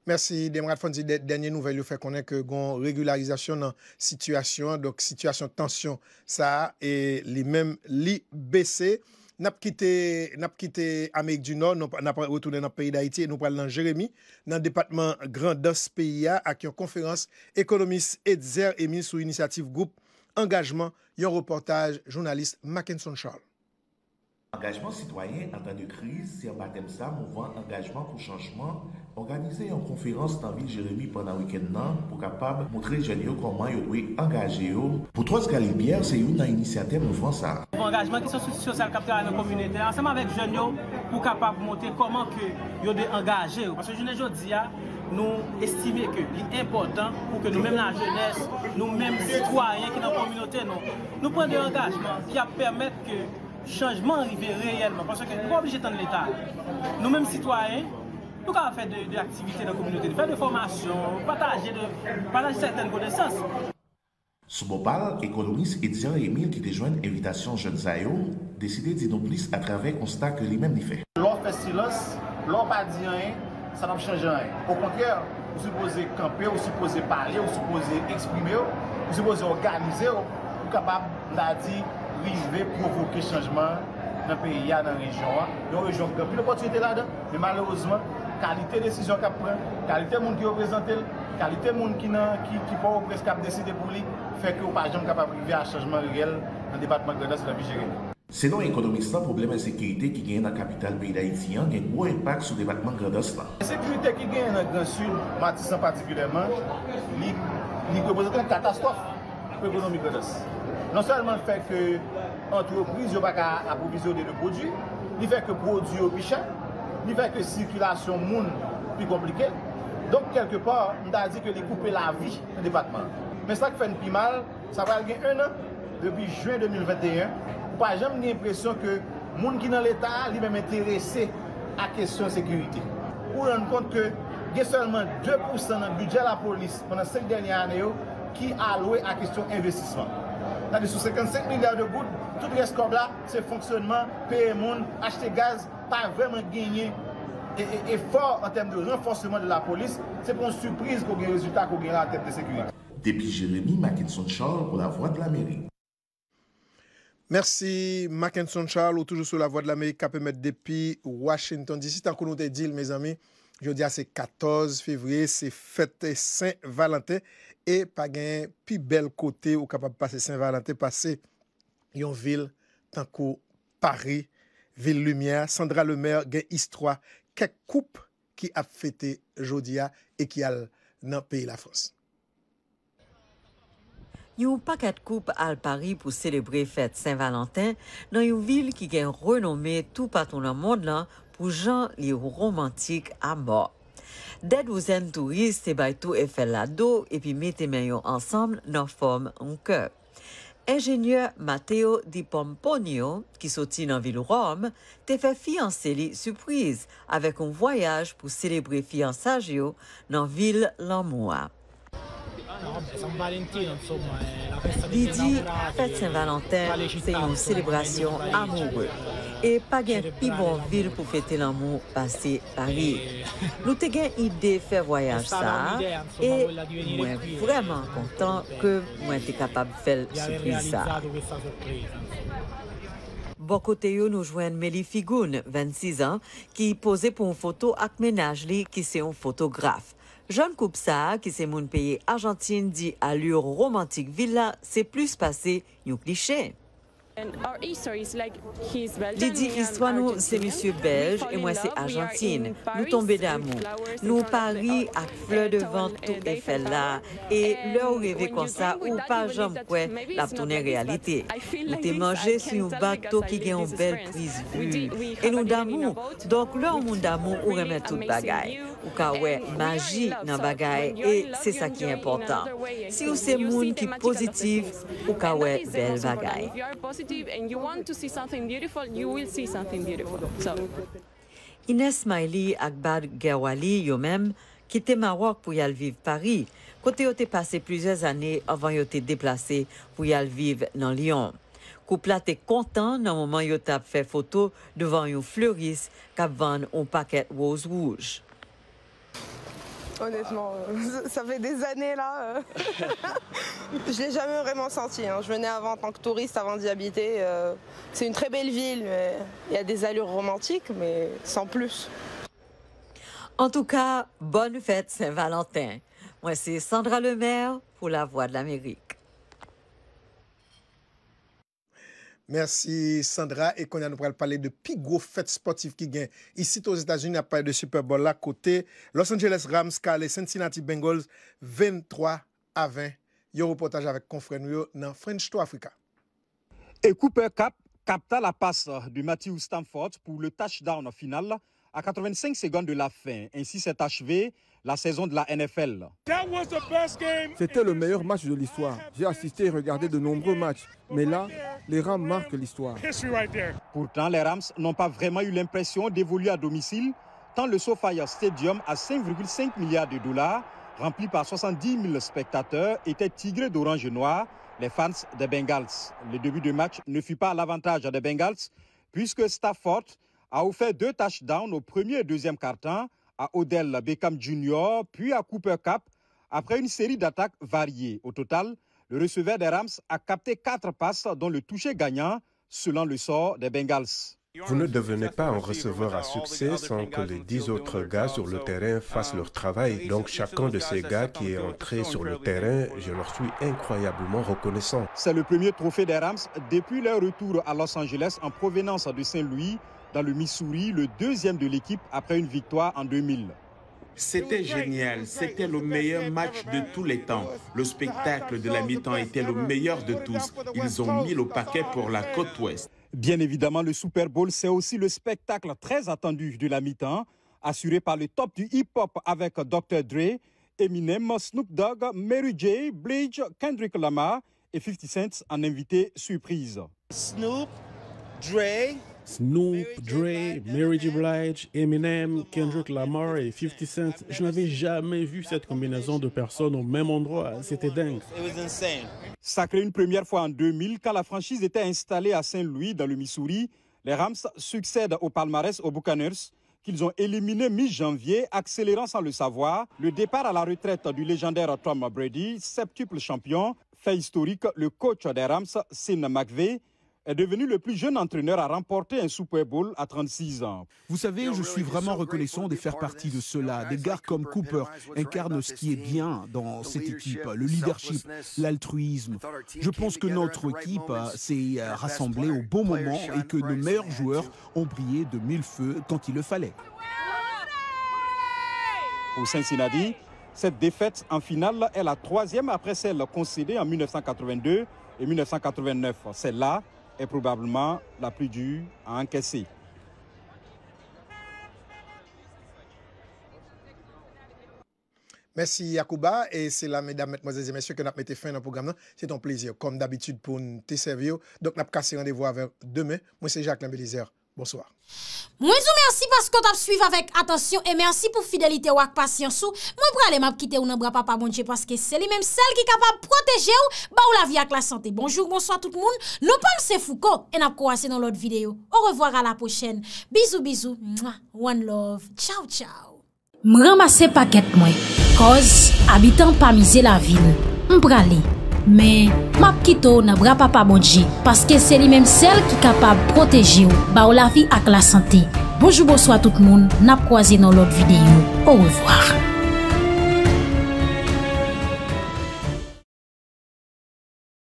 Mèsi, Desmarattes. Fò n di dè- dènye nouvèl yo fè konnen ke gon regilarizasyon nan sitiyasyon an. Donk, sitiyasyon tansyon sa a, e li menm, li bese. N ap kite, n ap kite Amerik di Nò, nou, n ap retounen nan peyi Dayiti e nou pral nan Jeremi, nan depatman Grandans peyi a, ak yon konferans ekonomis Etzer Emile sou inisyativ gwoup Angajman, yon repòtaj jounalis Mackenson Charles. Angajman sitwayen an tan de kriz, se anba tèm sa mouvman Angajman pou Chanjman òganize yon konferans nan vil Jeremi pandan wikenn nan pou kapab montre jèn yo kòman yo dwe angaje yo. Boutros Ghali Pierre se youn nan inisyatè mouvman sa a. Angajman ki se yon strikti sosyal k ap travay nan kominote a ansanm avèk jèn yo pou kapab montre kòman ke yo dwe angaje yo. Paske jounen jodi a, nou estime ke li enpòtan pou ke nou menm lajenès, nou menm sitwayen ki nan kominote nou, nou pran de angajman ki ap pèmèt ke chanjman rive reyèlman, paske nou pa oblije tann Leta. Nou menm sitwayen, nou kapab fè de, de aktivite nan kominote nou, fè de fòmasyon, pataje de, pataje sètèn konesans. Sou bò pa l, ekonomis Etzer Emile ki te jwenn envitasyon jèn sa yo, deside di nou plis atravè konsta ke li menm li fè. Lè w fè silans, lè w pa di anyen, sa p ap chanje anyen. Okontrè, ou sipoze kanpe, ou sipoze pale, ou sipoze eksprime w, ou sipoze òganize w pou kapab, m ta di, rive pwovoke chanjman nan peyi a, nan rejyon an. Yon rejyon ki gen anpil opòtinite ladan, men malerezman, kalite desizyon k ap pran, kalite moun ki reprezante l, kalite moun ki nan ki, ki Pòtoprens k ap deside pou li, fè ke w pa janm kapab rive a chanjman reyèl nan depatman Grandans e nan vil Jeremi. Selon ekonomis lan, pwoblèm ensekirite ki genyen nan kapital peyi Dayiti an gen gwo enpak sou depatman Grandans lan. Ensekirite ki genyen nan Gran Sid, Matisan patikilyèman, li, li reprezante yon katastwòf pou ekonomi Grandans. Non sèlman l fè ke antrepriz yo pa ka apwovizyone de pwodui, li fè ke pwodui yo pi chè, li fè ke sikilasyon moun pi konplike. Donk, kèlkepa, m ta di ke li koupe lavi nan depatman an. Men sa k fè n pi mal, sa pral gen en an depi jen de mil venteyen, ou pa janm gen enpresyon ke moun ki nan Leta a li menm enterese a kesyon sekirite. Ou rann kont ke gen sèlman de pousan nan bidjè lapolis pandan senk dènye ane yo ki alwe a kesyon envestisman. Sa di sou senkannsenk milya de goud, tout rès kòb la se fonksyònman, peye moun, achte gaz, pa vrèman genyen e, e, efò an tèm de ranfòsman de lapolis, se pa yon sipriz ke w gen rezilta ke w gen la an tèm de sekirite. Depi Jeremi, Mackenson Charles pou Lavwadlamerik. Mèsi, Mackenson Charles, ou toujou sou Lavwadlamerik k ap emèt depi Washington D C. Tankou nou te di l, mezanmi, jodi a se katòz fevriye, se fèt Sen Valanten, e pa gen pi bèl kote ou kapab pase Sen Valanten pase yon vil tankou Pari, vil limyè. Sandra Lemaire gen istwa kèk koup ki ap fete jodi a e ki al nan peyi Lafrans. Yon pakèt koup al Pari pou selebre fèt Sen Valanten nan yon vil ki gen renome toupatou nan mond lan pou jan li womantik amò. Dè douzèn touris te bay Tou Efèl la do epi mete men yo ansanm nan fòm yon kè. Enjenyè Matteo Di Pomponio, ki soti nan vil Wòm, te fè fiyanse li sipriz avèk yon vwayaj pou selebre fiyansaj yo nan vil lanmou a. Li di fèt Sen Valanten se yon selebrasyon amoure. E pa gen pi bon vil pou fete lanmou pase Pari. Nou te gen ide fè vwayaj sa a, e mwen vrèman kontan ke mwen te kapab fè l sipriz sa a. Bò kote yo, nou jwenn Meli Figoun, vennsis an, ki poze pou yon foto ak mennaj li, ki se yon fotograf. Jèn koup sa a, ki se moun peyi Ajantin, di ali romantik vil la se plis pase yon kliche. Li di, istwa nou se misye bèlj e mwen se ajantin. Nou tonbe damou. Nou pari ak flè devan Tou Efèl la, e lè w reve konsa, ou pa janm kwè l ap tounen reyalite. Nou te manje sou yon bato ki gen yon bèl priz vi, e nou damou. Donk, lè yon moun damou, ou renmen tout bagay. Ou ka wè maji nan bagay, e se sa ki enpòtan. Si w se moun ki pozitif, ou ka wè bèl bagay. Ines Smiley ak Bad Gerwali, yo menm, kite Mawòk pou y al viv Pari, kote yo te pase plizyè zane anvan yo te deplase pou y al viv nan Lyon. Koup la te kontan nan moman yo t ap fè foto devan yon fleris k ap vann yon pakèt woz wouj. Honnêtement, euh, ça fait des années là. Euh, je l'ai jamais vraiment senti, hein. Je venais avant en tant que touriste avant d'y habiter. Euh, c'est une très belle ville, mais il y a des allures romantiques, mais sans plus. Antouka, bòn fèt Sen Valanten. Mwen se Sandra Lemaire pou Lavwadlamerik. Mèsi Sandra. E kounye a nou pral pale de pi gwo fèt spòtif ki gen isit Ozetazini. N ap pale de Super Bowl la, kote Los Angeles Rams kale Cincinnati Bengals venntwa a ven. Yon repòtaj avèk konfrè nou yo nan French to Africa. E Cooper Kupp kapta la passe de Matthew Stafford pour le touchdown final à quatre-vingt-cinq secondes de la fin. Ainsi s'est achevée la saison de la N F L. C'était le meilleur match de l'histoire. J'ai assisté et regardé de nombreux matchs, mais là, les Rams marquent l'histoire. Pourtant, les Rams n'ont pas vraiment eu l'impression d'évoluer à domicile, tant le SoFi Stadium à cinq virgule cinq milliards de dollars, rempli par soixante-dix mille spectateurs, était tigré d'orange et noir, les fans des Bengals. Le début de match ne fut pas à l'avantage des Bengals, puisque Stafford a offert deux touchdowns au premier et deuxième quart-temps à Odell Beckham Junior, puis à Cooper Kupp, après une série d'attaques variées. Au total, le receveur des Rams a capté quatre passes, dont le toucher gagnant, selon le sort des Bengals. Vous ne devenez pas un receveur à succès sans que les dix autres gars sur le terrain fassent leur travail. Donc chacun de ces gars qui est entré sur le terrain, je leur suis incroyablement reconnaissant. C'est le premier trophée des Rams depuis leur retour à Los Angeles en provenance de Saint-Louis, dans le Missouri, le deuxième de l'équipe après une victoire en deux mille. C'était génial, c'était le meilleur match de tous les temps. Le spectacle de la mi-temps était le meilleur de tous. Ils ont mis le paquet pour la côte ouest. Bien évidemment, le Super Bowl, c'est aussi le spectacle très attendu de la mi-temps, assuré par le top du hip-hop avec Docteur Dre, Eminem, Snoop Dogg, Mary J Blige, Kendrick Lamar et fifty Cent en invité surprise. Snoop, Dre, Snoop, Dre, Mary J Blige, Eminem, Kendrick Lamar et fifty Cent, je n'avais jamais vu cette combinaison de personnes au même endroit, c'était dingue. Sacrée une première fois en deux mille, quand la franchise était installée à Saint-Louis, dans le Missouri, les Rams succèdent au palmarès aux Buccaneers, qu'ils ont éliminé mi-janvier, accélérant sans le savoir le départ à la retraite du légendaire Tom Brady, septuple champion. Fait historique, le coach des Rams, Sean McVay, est devenu le plus jeune entraîneur à remporter un Super Bowl à trente-six ans. Vous savez, je suis vraiment reconnaissant de faire partie de cela. Des gars comme Cooper incarnent ce qui est bien dans cette équipe, le leadership, l'altruisme. Je pense que notre équipe s'est rassemblée au bon moment et que nos meilleurs joueurs ont brillé de mille feux quand il le fallait. Pour Cincinnati, cette défaite en finale est la troisième après celle concédée en mille neuf cent quatre-vingt-deux et mille neuf cent quatre-vingt-neuf. Celle-là est probablement la plus dure à encaisser. Mèsi Yacouba, e se la medam, madmwazèl e mesye ke n ap mete fen nan pwogram nan. Se te yon plezi kòm dabitid pou n te sèvi w. Donk n ap kase randevou avè w demen. Mwen se Jacquelin Belizaire. Bonswa. Mwen di w mèsi paske w t ap swiv avèk atansyon e mèsi pou fidelite w ak pasyans ou. Mwen prale, m ap kite w nan bra Papa Bondye paske se li menm sèl ki kapab pwoteje w, ba w lavi ak lasante. Bonjou, bonswa tout moun. Non pa m se Fouco e n ap kwaze nan lòt videyo. Orevwa, a la pwochèn. Bizou, bizou. Mwa. One love. Tchaw, tchaw. M ranmase pakèt mwen. Kòz, abitan pa mize lavi l. M prale. Men, m ap kite w nan bra Papa Bondye, paske se li menm sèl ki kapab pwoteje w, ba w lavi ak lasante. Bonjou, bonswa tout moun, n ap kwaze nan lòt videyo. Orevwa.